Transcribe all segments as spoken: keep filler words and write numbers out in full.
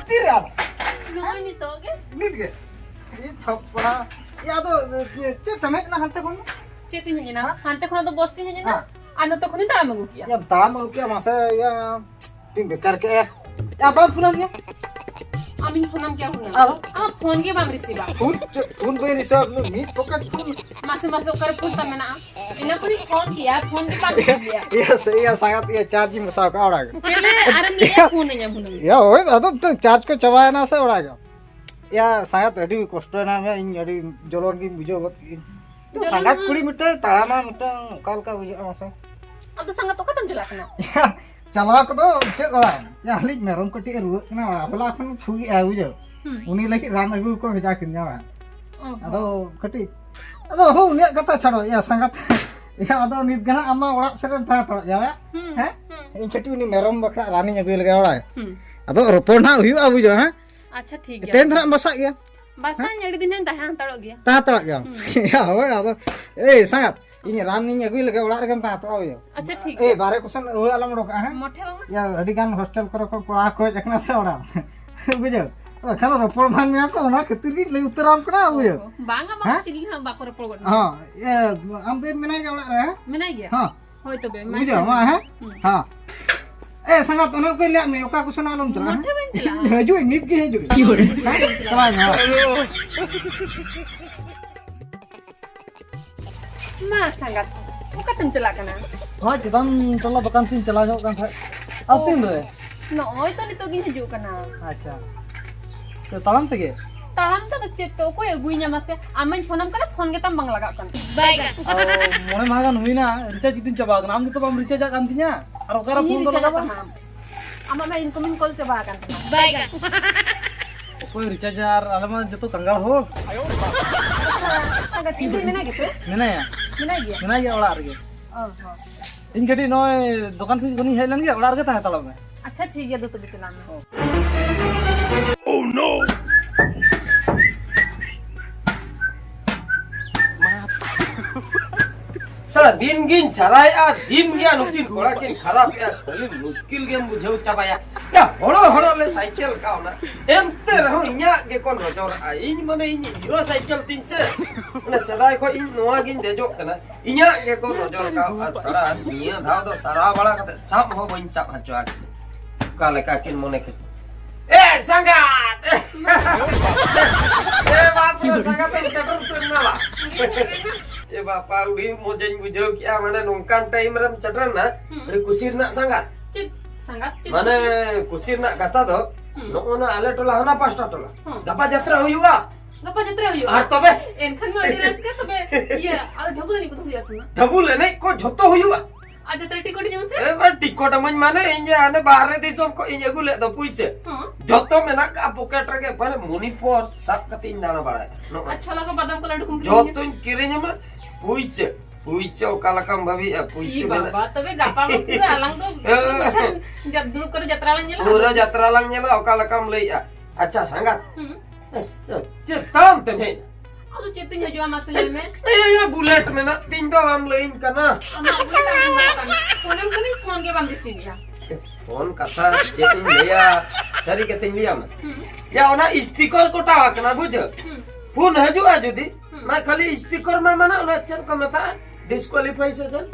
ᱛᱤᱨᱮ ᱟᱫᱚ? ᱱᱚᱜᱼᱚᱭ ᱱᱤᱛᱚᱜ ᱜᱮ᱾ ᱱᱤᱛ ᱜᱮ? ᱤᱧ ᱛᱷᱟᱯᱲᱟ᱾ ᱮ, ᱟᱫᱚ, ᱮ, ᱪᱮᱫ ᱛᱟᱢ ᱦᱮᱡ ᱮᱱᱟ ᱦᱟᱱᱛᱮ ᱠᱷᱚᱱ? ᱪᱮᱫ ᱤᱧ ᱦᱮᱡ ᱮᱱᱟ? ᱦᱮᱸ? ᱦᱟᱱᱛᱮ ᱠᱷᱚᱱᱟᱜ ᱫᱚ ᱵᱚᱥ ᱛᱤᱧ ᱦᱮᱡ ᱮᱱᱟ᱾ ᱦᱮᱸ᱾ ᱟᱨ ᱱᱚᱛᱮ ᱠᱷᱚᱱᱤᱧ ᱛᱟᱲᱟᱢ ᱟᱹᱜᱩ ᱠᱮᱜᱼᱟ᱾ ᱭᱟᱢ ᱛᱟᱲᱟᱢ ᱟᱹᱜᱩ ᱠᱮᱜᱼᱟ, ᱢᱟᱥᱮ, ᱤᱭᱟᱹ, ᱪᱮᱫ ᱤᱧ ᱵᱮᱠᱟᱨ ᱠᱮᱜᱼᱟ᱾ ᱭᱟ, ᱵᱟᱢ ᱯᱷᱳᱱᱟᱢ ᱜᱮᱭᱟ? ᱟᱢᱤᱧ ᱯᱷᱳᱱᱟᱢ ᱜᱮᱭᱟ ᱦᱩᱱᱟᱹᱝ᱾ ᱟᱫᱚ? ᱟᱢᱟᱜ ᱯᱷᱳᱱ ᱜᱮ ᱵᱟᱢ ᱨᱤᱥᱤᱵᱟ᱾ ᱯᱷᱳᱱ ᱪᱮᱫ ᱯᱷᱳᱱ ᱵᱟᱹᱧ ᱨᱤᱥᱤᱵᱟ? ᱢᱤᱫ ᱯᱚᱠᱮᱴ ᱯᱷᱳᱱ᱾ ᱢᱟᱥᱮ ᱢᱟᱥᱮ ᱚᱠᱟᱨᱮ ᱯᱷᱳᱱ ᱛᱟᱢ ᱢᱮᱱᱟᱜᱼᱟ? ᱤᱱᱟᱹ ᱠᱚᱨᱮᱧ ᱯᱷᱳᱱ ᱠᱮᱭᱟ, ᱯᱷᱳᱱ ᱜᱮ ᱵᱟᱢ ᱨᱤᱥᱤᱵ ᱜᱮᱭᱟ᱾ ᱤᱭᱟᱹ, ᱥᱮ ᱤᱭᱟᱹ ᱥᱟᱸᱜᱟᱛ ᱤᱭᱟᱹ ᱪᱟᱨᱡᱽ ᱤᱧ ᱵᱚᱥᱟᱣ ᱠᱟᱜᱼᱟ ᱚᱲᱟᱜ ᱨᱮ᱾ ᱪᱮᱞᱮ ᱟᱨ ᱢᱤᱫ ᱯᱷᱳᱱ ᱟᱹᱧᱟ ᱦᱩᱱᱟᱹᱝ᱾ ᱭᱟ, ᱦᱳᱭ, ᱟᱫᱚ ᱢᱤᱫᱴᱟᱝ ᱪᱟᱨᱡᱽ ᱠᱚ ᱪᱟᱵᱟᱭᱮᱱᱟ ᱥᱮ ᱚᱲᱟᱜ ᱨᱮ᱾ ᱭᱟ, ᱥᱟᱸᱜᱟᱛ ᱟᱹᱰᱤ ᱠᱚᱥᱴᱚᱭᱮᱱᱟ ᱢᱮ, ᱤᱧ ᱟᱹᱰᱤ ᱡᱚᱞᱚᱱ ᱜᱤᱧ ᱵᱩᱡᱷᱟᱹᱣ ᱜᱚᱫ ᱠᱮᱫ᱾ ᱡᱚᱞᱚᱱ ᱥᱟᱸᱜᱟᱛ ᱦᱚᱸ᱾ ᱠᱩᱲᱤ ᱢᱤᱫᱴᱟᱝ ᱛᱟᱲᱟᱢᱟ ᱢᱤᱫᱴᱟᱝ ᱚᱠᱟ ᱞᱮᱠᱟ ᱵᱩᱡᱷᱟᱹᱜᱼᱟ ᱢᱟᱥᱮ? ᱟᱫᱚ ᱥᱟᱸᱜᱟᱛ ᱚᱠᱟᱛᱮᱢ ᱪᱟᱞᱟᱜ ᱠᱟᱱᱟ? ᱪᱟᱞᱟᱣ ᱠᱚᱫᱚ ᱪᱮᱫ ᱚᱲᱟᱜ? ᱭᱟ, ᱟᱞᱮᱭᱤᱡ ᱢᱮᱨᱚᱢ ᱠᱟᱹᱴᱤᱡ ᱮ ᱨᱩᱣᱟᱹᱜ ᱠᱟᱱᱟ, ᱚᱲᱟᱜ ᱦᱚᱞᱟ ᱠᱷᱚᱱ ᱠᱷᱩᱜᱮᱜᱼᱟᱭ, ᱵᱩᱡᱷᱟᱹᱣ᱾ ᱦᱩᱸ᱾ ᱩᱱᱤ ᱞᱟᱹᱜᱤᱫ ᱨᱟᱱ ᱟᱹᱜᱩ ᱠᱚ ᱵᱷᱮᱡᱟ ᱠᱤᱫᱤᱧᱟ ᱚᱲᱟᱜ᱾ ᱚ᱾ ᱟᱫᱚ ᱠᱟᱹᱴᱤᱡ, ᱟᱫᱚ ᱦᱳ, ᱩᱱᱤᱭᱟᱜ ᱠᱟᱛᱷᱟ ᱪᱷᱟᱲᱚ, ᱭᱟ, ᱥᱟᱸᱜᱟᱛ᱾ ᱭᱟ, ᱟᱫᱚ ᱱᱤᱛ ᱜᱮ ᱱᱟᱜ ᱟᱢ ᱢᱟ ᱚᱲᱟᱜ ᱥᱮᱫ ᱨᱮᱢ ᱛᱟᱦᱮᱸ ᱦᱟᱛᱟᱲᱚᱜ ᱜᱮᱭᱟ, ᱵᱟᱝ? ᱦᱩᱸ, ᱦᱮᱸ? ᱦᱩᱸ᱾ ᱤᱧ ᱠᱟᱹᱴᱤᱡ ᱩᱱᱤ ᱢᱮᱨᱚᱢ ᱵᱟᱠᱷᱨᱟ ᱨᱟᱱᱤᱧ ᱟᱹᱜᱩᱭ ᱞᱮᱜᱮ ᱚᱲᱟᱜ᱾ ᱦᱩᱸ᱾ ᱟᱫᱚ ᱨᱚᱯᱚᱲ ᱱᱟᱜ ᱦᱩᱭᱩᱜᱼᱟ, ᱵᱩᱡᱷᱟᱹᱣ, ᱦᱮᱸ? ᱟᱪᱪᱷᱟ, ᱴᱷᱤᱠ ᱜᱮᱭᱟ᱾ ᱛᱮᱦᱮᱧ ᱫᱚ ᱱᱟᱜ ᱮᱢ ᱵᱟᱥᱟᱜ ᱜᱮᱭᱟ? ᱵᱟᱥᱟᱧ, ᱟᱹᱰᱤ ᱫᱤᱱ ᱦᱟᱸᱜ ᱛᱟᱦᱮᱸ ᱦᱟᱛᱟᱲᱚᱜ ᱜᱮᱭᱟ᱾ ᱛᱟᱦᱮᱸ ᱦᱟᱛᱟᱲᱚᱜ ᱜᱮᱭᱟᱢ? ᱦᱩᱸ᱾ ᱭᱟ, ᱦᱳᱭ, ᱟᱫᱚ, ᱮᱭ, ᱥᱟᱸᱜᱟᱛ, ᱤᱧ ᱨᱟᱱ ᱤᱧ ᱟᱹᱜᱩᱭ ᱞᱮᱜᱮ, ᱚᱲᱟᱜ ᱨᱮᱜᱮᱢ ᱛᱟᱦᱮᱸ ᱦᱟᱛᱟᱲᱚᱜᱼᱟ, ᱵᱩᱡᱷᱟᱹᱣ᱾ ᱟᱪᱪᱷᱟ, ᱴᱷᱤᱠ ᱮᱭ, ᱜᱮᱭᱟ᱾ ᱵᱟᱨᱦᱮ ᱠᱚᱥᱮᱱ ᱟᱹᱣᱲᱟᱹ ᱟᱞᱚᱢ ᱚᱰᱚᱠᱚᱜᱼᱟ, ᱦᱮᱸ? ᱢᱚᱴᱷᱮ ᱵᱟᱝᱟ? ᱭᱟ, ᱟᱹᱰᱤ ᱜᱟᱱ ᱦᱳᱥᱴᱮᱞ ᱠᱚᱨᱮ ᱠᱷᱚᱱ ᱠᱚᱲᱟ ᱠᱚ ᱦᱮᱡ ᱟᱠᱟᱱᱟ ᱥᱮ ᱚᱲᱟᱜ᱾ ᱵᱩᱡᱷᱟᱹᱣ? ᱵᱟᱠᱷᱟᱱ ᱨᱚᱯᱚᱲ ᱮᱢᱟᱱ ᱢᱮᱭᱟ ᱠᱚ, ᱚᱱᱟ ᱠᱷᱟᱹᱛᱤᱨ ᱜᱤᱧ ᱞᱟᱹᱭ ᱩᱛᱟᱹᱨᱟᱢ ᱠᱟᱱᱟ, ᱵᱩᱡᱷᱟᱹᱣ᱾ ᱚ, ᱵᱟᱝᱟ, ᱵᱟᱝᱟ, ᱦᱮᱸ? ᱪᱤᱞᱤ ᱦᱚᱸ ᱵᱟᱠᱚ ᱨᱚᱯᱚᱲ ᱜᱚᱫ ᱢᱮᱭᱟ᱾ ᱦᱚᱸ, ᱤᱭᱟᱹ, ᱟᱢ ᱫᱚ ᱢᱮᱱᱟᱭ ᱜᱮᱭᱟ ᱚᱲᱟᱜ ᱨᱮ, ᱦᱮᱸ? ᱢᱮᱱᱟᱭ ᱜᱮᱭᱟ᱾ ᱦᱚᱸ᱾ ᱦᱳᱭ ᱛᱚᱵᱮ, ᱢᱟ ᱵᱩᱡᱷᱟᱹᱣ, ᱤᱥᱤᱱ ᱢᱟ, ᱢᱮ᱾ ᱦᱮᱸ? ᱦᱩᱸ᱾ ᱦᱚᱸ᱾ ᱮ, ᱥᱟᱸᱜᱟᱛ, ᱚᱱᱮ ᱚᱱᱠᱟᱧ ᱞᱟᱹᱭᱟᱫ ᱢᱮ, ᱚᱠᱟ ᱠᱚ ᱥᱮᱱ ᱟᱞᱚᱢ ᱪᱟᱞᱟᱜᱼᱟ, ᱢᱚᱴᱷᱮ ᱦᱮᱸ? ᱵᱟᱹᱧ ᱪᱟᱞᱟᱜᱼᱟ᱾ ᱦᱤᱡᱩᱜ ᱟᱹᱧ, ᱱᱤᱛ ᱜᱮ ᱦᱤᱡᱩᱜ ᱟᱹᱧ᱾ ᱦᱮᱸ? ᱪᱟᱞᱟᱜ ᱢᱮ, ᱦᱚᱸ᱾ ᱢᱟ ᱥᱟᱸᱜᱟᱛ, ᱚᱠᱟᱛᱮᱢ ᱪᱟᱞᱟᱜ ᱠᱟᱱᱟ? ᱦᱳᱭ, ᱪᱮᱛᱟᱱ ᱴᱚᱞᱟ ᱫᱚᱠᱟᱱ ᱥᱮᱫ ᱤᱧ ᱪᱟᱞᱟᱣ ᱧᱚᱜ ᱠᱟᱱ ᱛᱟᱦᱮᱸᱫ᱾ ᱟᱨ ᱚ᱾ ᱛᱤᱱ ᱨᱮ? ᱱᱚᱜᱼᱚᱭ ᱛᱚ ᱱᱤᱛᱚᱜ ᱜᱤᱧ ᱦᱤᱡᱩᱜ ᱠᱟᱱᱟ᱾ ᱟᱪᱪᱷᱟ᱾ ᱛᱚ, ᱛᱟᱲᱟᱢ ᱛᱮᱜᱮ? ᱛᱟᱲᱟᱢ ᱛᱮᱫᱚ ᱪᱮᱫ ᱛᱮ? ᱚᱠᱚᱭ ᱟᱹᱜᱩᱭᱤᱧᱟ ᱢᱟᱥᱮ? ᱟᱢᱤᱧ ᱯᱷᱳᱱᱟᱢ ᱠᱟᱱᱟ, ᱯᱷᱳᱱ ᱜᱮᱛᱟᱢ ᱵᱟᱝ ᱞᱟᱜᱟᱜ ᱠᱟᱱᱟ᱾ ᱟᱨ ᱢᱚᱬᱮ ᱢᱟᱦᱟ ᱜᱟᱱ ᱦᱩᱭᱱᱟ, ᱨᱤᱪᱟᱨᱡᱽ ᱡᱩᱫᱤᱧ ᱪᱟᱵᱟ ᱟᱠᱟᱱᱟ, ᱟᱢ ᱜᱮᱛᱚ ᱵᱟᱢ ᱨᱤᱪᱟᱨᱡᱽ ᱟᱜ ᱠᱟᱱ ᱛᱤᱧᱟ᱾ ᱟᱨ ᱚᱠᱟᱨᱮ ᱤᱧᱤᱧ ᱯᱷᱳᱱ ᱫᱚ ᱨᱤᱪᱟᱨᱡᱽ ᱞᱟᱜᱟᱣ ᱟᱠᱟᱫ ᱟᱢᱟ᱾ ᱟᱢᱟᱜ ᱢᱟ incoming call ᱪᱟᱵᱟ ᱟᱠᱟᱱ ᱛᱟᱢᱟ᱾ ᱚᱠᱚᱭ ᱨᱤᱪᱟᱨᱡᱽ ᱟᱨ ᱟᱞᱮ ᱢᱟ ᱡᱚᱛᱚ ᱠᱟᱸᱜᱟᱲ ᱦᱚᱲ᱾ ᱟᱪᱪᱷᱟ, ᱜᱟᱛᱮ ᱠᱩᱲᱤ ᱢᱮᱱᱟᱭ ᱜᱮᱛᱮ? ᱢᱮᱱᱟᱭᱟ᱾ ᱢᱮᱱᱟᱭ ᱜᱮᱭᱟ? ᱢᱮᱱᱟᱭ ᱜᱮᱭᱟ ᱚᱲᱟᱜ ᱨᱮᱜᱮ᱾ ᱚ ᱦᱚᱸ᱾ ᱤᱧ ᱠᱟᱹᱴᱤᱡ ᱱᱚᱜᱼᱚᱭ ᱫᱚᱠᱟᱱ ᱥᱮᱫ ᱠᱷᱚᱱᱤᱧ ᱦᱮᱡ ᱞᱮᱱ ᱜᱮ, ᱚᱲᱟᱜ ᱨᱮᱜᱮ ᱛᱟᱦᱮᱸ ᱦᱟᱛᱟᱲᱚᱜ ᱢᱮ᱾ ᱟᱪᱪᱷᱟ, ᱴᱷᱤᱠ ᱜᱮᱭᱟ, ᱫᱩ ᱛᱚᱵᱮ ᱪᱟᱞᱟᱜ ᱢᱮ᱾ ᱦᱚᱸ᱾ Oh no! ᱫᱤᱱ ᱜᱤᱧ ᱥᱟᱨᱟᱭᱮᱜᱼᱟ, ᱫᱤᱱ ᱜᱮ ᱱᱩᱠᱤᱱ ᱠᱚᱲᱟ ᱠᱤᱱ ᱠᱷᱟᱨᱟᱯᱮᱜᱼᱟ, ᱠᱷᱟᱹᱞᱤ ᱢᱩᱥᱠᱤᱞ ᱜᱮᱢ ᱵᱩᱡᱷᱟᱹᱣ ᱪᱟᱵᱟᱭᱟ᱾ ᱭᱟ, ᱦᱚᱲᱚ ᱦᱚᱲᱚ ᱞᱮ ᱥᱟᱭᱠᱮᱞ ᱠᱟᱣᱱᱟ, ᱮᱱᱛᱮ ᱨᱮᱦᱚᱸ ᱤᱧᱟᱹᱜ ᱜᱮᱠᱚ ᱱᱚᱡᱚᱨᱟᱜᱼᱟ᱾ ᱤᱧ ᱢᱟᱱᱮ ᱤᱧ ᱦᱤᱨᱳ ᱥᱟᱭᱠᱮᱞ ᱛᱤᱧ ᱥᱮ, ᱢᱟᱱᱮ ᱥᱮᱫᱟᱭ ᱠᱷᱚᱱ ᱤᱧ ᱱᱚᱣᱟ ᱜᱤᱧ ᱫᱮᱡᱚᱜ ᱠᱟᱱᱟ, ᱤᱧᱟᱹᱜ ᱜᱮᱠᱚ ᱱᱚᱡᱚᱨ ᱠᱟᱣ᱾ ᱟᱨ ᱛᱷᱚᱲᱟ ᱱᱤᱭᱟᱹ ᱫᱷᱟᱣ ᱫᱚ ᱥᱟᱨᱟᱣ ᱵᱟᱲᱟ ᱠᱟᱛᱮ ᱥᱟᱵ ᱦᱚᱸ ᱵᱟᱹᱧ ᱥᱟᱵ ᱦᱚᱪᱚ ᱟᱠᱟᱫᱟ᱾ ᱚᱠᱟ ᱞᱮᱠᱟ ᱠᱤᱱ ᱢᱚᱱᱮ ᱠᱮᱫ? ᱮ ᱥᱟᱸᱜᱟᱛ! ᱮ ᱵᱟᱯ ᱨᱮ, ᱥᱟᱸᱜᱟᱛ ᱮᱢ ᱥᱮᱴᱮᱨ ᱩᱛᱟᱹᱨ ᱮᱱᱟ ᱵᱟ? ᱮ ᱵᱟᱯᱟ, ᱟᱹᱰᱤ ᱢᱚᱡᱟᱧ ᱵᱩᱡᱷᱟᱹᱣ ᱠᱮᱜᱼᱟ, ᱢᱟᱱᱮ ᱱᱚᱝᱠᱟᱱ ᱴᱟᱭᱤᱢ ᱨᱮᱢ ᱥᱮᱴᱮᱨ ᱮᱱᱟ᱾ ᱦᱩᱸ᱾ ᱟᱹᱰᱤ ᱠᱩᱥᱤ ᱨᱮᱱᱟᱜ ᱥᱟᱸᱜᱟᱛ᱾ ᱪᱮᱫ ᱥᱟᱸᱜᱟᱛ? ᱪᱮᱫ ᱢᱟᱱᱮ ᱠᱩᱥᱤ? ᱠᱩᱥᱤ ᱨᱮᱱᱟᱜ ᱠᱟᱛᱷᱟ ᱫᱚ ᱦᱩᱸ᱾ ᱱᱚᱜᱼᱚ ᱱᱟ ᱟᱞᱮ ᱴᱚᱞᱟ ᱦᱟᱱᱟ ᱯᱟᱥᱴᱟ ᱴᱚᱞᱟ᱾ ᱦᱩᱸ᱾ ᱜᱟᱯᱟ ᱡᱟᱛᱨᱟ ᱦᱩᱭᱩᱜᱼᱟ᱾ ᱜᱟᱯᱟ ᱡᱟᱛᱨᱟ ᱦᱩᱭᱩᱜᱼᱟ? ᱟᱨ ᱛᱚᱵᱮ? ᱮᱱᱠᱷᱟᱱ ᱢᱟ ᱟᱹᱰᱤ ᱨᱟᱹᱥᱠᱟᱹ᱾ ᱛᱚᱵᱮ ᱤᱭᱟᱹ, ᱟᱨ ᱰᱷᱟᱹᱵᱩᱞ ᱮᱱᱮᱡ ᱠᱚᱫᱚ ᱦᱩᱭᱩᱜᱼᱟ ᱥᱮ ᱵᱟᱝ? ᱰᱷᱟᱹᱵᱩᱞ ᱮᱱᱮᱡ ᱠᱚ ᱡᱷᱚᱛᱚ ᱦᱩᱭᱩᱜᱼᱟ᱾ ᱟᱨ ᱡᱟᱛᱨᱟ ᱴᱤᱠᱤᱴ ᱧᱟᱢ ᱥᱮ? ᱮ ᱵᱟ, ᱴᱤᱠᱤᱴ ᱮᱢᱟᱹᱧ ᱢᱟᱱᱮ ᱤᱧ ᱡᱮ ᱦᱟᱱᱮ ᱵᱟᱦᱨᱮ ᱫᱤᱥᱚᱢ ᱠᱷᱚᱱ ᱤᱧ ᱟᱹᱜᱩ ᱞᱮᱫ ᱫᱚ ᱯᱩᱭᱥᱟᱹ᱾ ᱦᱚᱸ᱾ ᱡᱷᱚᱛᱚ ᱢᱮᱱᱟᱜ ᱠᱟᱜᱼᱟ ᱯᱚᱠᱮᱴ ᱨᱮᱜᱮ, ᱢᱟᱱᱮ ᱢᱚᱱᱤ ᱯᱚᱨᱥ ᱥᱟᱵ ᱠᱟᱛᱮ ᱤᱧ ᱫᱟᱬᱟ ᱵᱟᱲᱟᱭᱟ᱾ ᱱᱚᱜᱼᱚᱭ᱾ ᱟᱨ ᱪᱷᱚᱞᱟ ᱠᱚ, ᱵᱟᱫᱟᱢ ᱠᱚ, ᱞᱟᱹᱰᱩ ᱠᱚᱢ ᱠᱤᱨᱤᱧ ᱞᱮᱫᱟ? ᱡᱷᱚᱛᱚᱧ ᱠᱤᱨᱤᱧ ᱟᱢᱟ, ᱯᱩᱭᱥᱟᱹ, ᱯᱩᱭᱥᱟᱹ ᱚᱠᱟ ᱞᱮᱠᱟᱢ ᱵᱷᱟᱵᱤᱭᱮᱫᱼᱟ, ᱯᱩᱭᱥᱟᱹ ᱤ ᱢᱮᱱᱟᱜ᱾ ᱵᱟᱵᱟ, ᱛᱚᱵᱮ ᱜᱟᱯᱟ ᱢᱟ ᱯᱩᱨᱟᱹ ᱟᱞᱟᱝ ᱫᱚ ᱦᱮᱸ᱾ ᱢᱤᱫᱴᱷᱮᱱ ᱡᱟ-, ᱫᱩᱲᱩᱵ ᱠᱟᱛᱮ ᱡᱟᱛᱨᱟ ᱞᱟᱝ ᱧᱮᱞᱟ᱾ ᱯᱩᱨᱟᱹ ᱡᱟᱛᱨᱟ ᱞᱟᱝ ᱧᱮᱞᱟ, ᱚᱠᱟ ᱞᱮᱠᱟᱢ ᱞᱟᱹᱭᱮᱫᱼᱟ᱾ ᱟᱪᱪᱷᱟ ᱥᱟᱸᱜᱟᱛ, ᱦᱩᱸ᱾ ᱪᱮᱫ ᱛᱟᱲᱟᱢ ᱛᱮᱢ ᱦᱮᱡ ᱮᱱᱟ? ᱟᱫᱚ ᱪᱮᱫ ᱛᱤᱧ ᱦᱤᱡᱩᱜᱼᱟ ᱢᱟᱥᱮ ᱞᱟᱹᱭ ᱢᱮ? ᱮ, ᱮ, ᱵᱩᱞᱮᱴ ᱢᱮᱱᱟᱜ ᱛᱤᱧ ᱫᱚ, ᱵᱟᱢ ᱞᱟᱹᱭᱟᱹᱧ ᱠᱟᱱᱟ᱾ ᱟᱢᱟᱜ ᱵᱩᱞᱮᱴ ᱟᱢ ᱜᱮᱢ ᱢᱮᱛᱟᱜ ᱠᱟᱱᱟ᱾ ᱯᱷᱳᱱ ᱟᱢ ᱠᱟᱹᱱᱟᱹᱧ, ᱯᱷᱳᱱ ᱜᱮ ᱵᱟᱢ ᱨᱤᱥᱤᱵᱷ ᱮᱫᱟ᱾ ᱯᱷᱳᱱ ᱠᱟᱛᱷᱟ ᱪᱮᱫ ᱤᱧ ᱞᱟᱹᱭᱟ, ᱥᱟᱹᱨᱤ ᱠᱟᱛᱷᱟᱧ ᱞᱟᱹᱭᱟᱢᱟ᱾ ᱦᱩᱸ᱾ ᱭᱟ, ᱚᱱᱟ ᱥᱯᱤᱠᱟᱨ ᱠᱚᱴᱟᱣ ᱟᱠᱟᱱᱟ, ᱵᱩᱡᱷᱟᱹᱣ? ᱦᱩᱸ᱾ ᱯᱷᱳᱱ ᱦᱤᱡᱩᱜᱼᱟ ᱡᱩᱫᱤ, ᱦᱩᱸ᱾ ᱚᱱᱟ ᱠᱷᱟᱹᱞᱤ ᱥᱯᱤᱠᱟᱨ ᱢᱟ ᱢᱟᱱᱟ, ᱚᱱᱟ ᱪᱮᱫ ᱠᱚ ᱢᱮᱛᱟᱜᱼᱟ? ᱰᱤᱥᱠᱣᱟᱞᱤᱯᱷᱟᱭ ᱥᱮ ᱪᱮᱫ?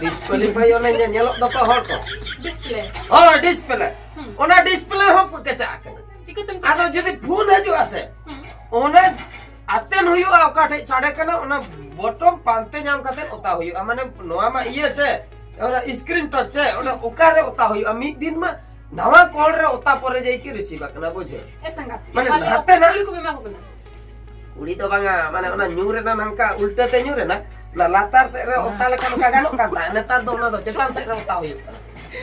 ᱰᱤᱥᱠᱣᱟᱞᱤᱯᱷᱟᱭ ᱚᱱᱮ ᱧᱮ-, ᱧᱮᱞᱚᱜ ᱫᱚᱠᱚ ᱦᱚᱲ ᱠᱚ᱾ ᱰᱤᱥᱯᱞᱮ᱾ ᱦᱳᱭ, ᱰᱤᱥᱯᱞᱮ᱾ ᱦᱩᱸ᱾ ᱚᱱᱟ ᱰᱤᱥᱯᱞᱮ ᱦᱚᱸ ᱠᱮᱪᱟᱜ ᱠᱟᱱᱟ᱾ ᱪᱤᱠᱟᱹᱛᱮᱢ ᱟᱫᱚ ᱠᱮᱪᱟᱜ? ᱡᱩᱫᱤ ᱯᱷᱳᱱ ᱦᱤᱡᱩᱜᱼᱟ ᱥᱮ, ᱦᱩᱸ᱾ ᱚᱱᱟ ᱟᱛᱮᱱ ᱦᱩᱭᱩᱜᱼᱟ, ᱚᱠᱟ ᱴᱷᱮᱡ ᱥᱟᱰᱮ ᱠᱟᱱᱟ, ᱚᱱᱟ ᱵᱚᱴᱚᱢ ᱯᱟᱱᱛᱮ ᱧᱟᱢ ᱠᱟᱛᱮ ᱚᱛᱟ ᱦᱩᱭᱩᱜᱼᱟ᱾ ᱢᱟᱱᱮ ᱱᱚᱣᱟ ᱢᱟ ᱤᱭᱟᱹ ᱥᱮ, ᱚᱱᱟ ᱥᱠᱨᱤᱱ ᱴᱟᱪ ᱥᱮ, ᱚᱱᱟ ᱚᱠᱟᱨᱮ ᱚᱛᱟ ᱦᱩᱭᱩᱜᱼᱟ? ᱢᱤᱫ ᱫᱤᱱ ᱢᱟ ᱱᱟᱣᱟ ᱠᱚᱞ ᱨᱮ ᱚᱛᱟ ᱯᱚᱨᱮ ᱡᱟᱭ ᱠᱤ ᱨᱤᱥᱤᱵᱷ ᱟᱠᱟᱱᱟ, ᱵᱩᱡᱷᱟᱹᱣ? ᱮ ᱥᱟᱸᱜᱟᱛ, ᱢᱟᱱᱮ ᱛᱟᱦᱞᱮ ᱞᱟᱦᱟᱛᱮ ᱱᱟ- ᱠᱩᱲᱤ ᱠᱚᱢ ᱮᱢᱟ ᱠᱚ ᱠᱟᱱᱟ? ᱠᱩᱲᱤ ᱫᱚ ᱵᱟᱝᱟ, ᱢᱟᱱᱮ ᱚᱱᱟ ᱧᱩᱨ ᱮᱱᱟ, ᱱᱚᱝᱠᱟ ᱩᱞᱴᱟᱹ ᱛᱮ ᱧᱩᱨ ᱮᱱᱟ, ᱚᱱᱟ ᱞᱟᱛᱟᱨ ᱥᱮᱫ ᱨᱮ ᱚᱛᱟ ᱞᱮᱠᱟ ᱱᱚᱝᱠᱟ ᱜᱟᱱᱚᱜ ᱠᱟᱱ ᱛᱟᱦᱮᱸᱫ, ᱱᱮᱛᱟᱨ ᱫᱚ ᱚᱱᱟ ᱫᱚ ᱪᱮᱛᱟᱱ ᱥᱮᱫ ᱨᱮ ᱚᱛᱟ ᱦᱩᱭᱩᱜ ᱠᱟᱱᱟ᱾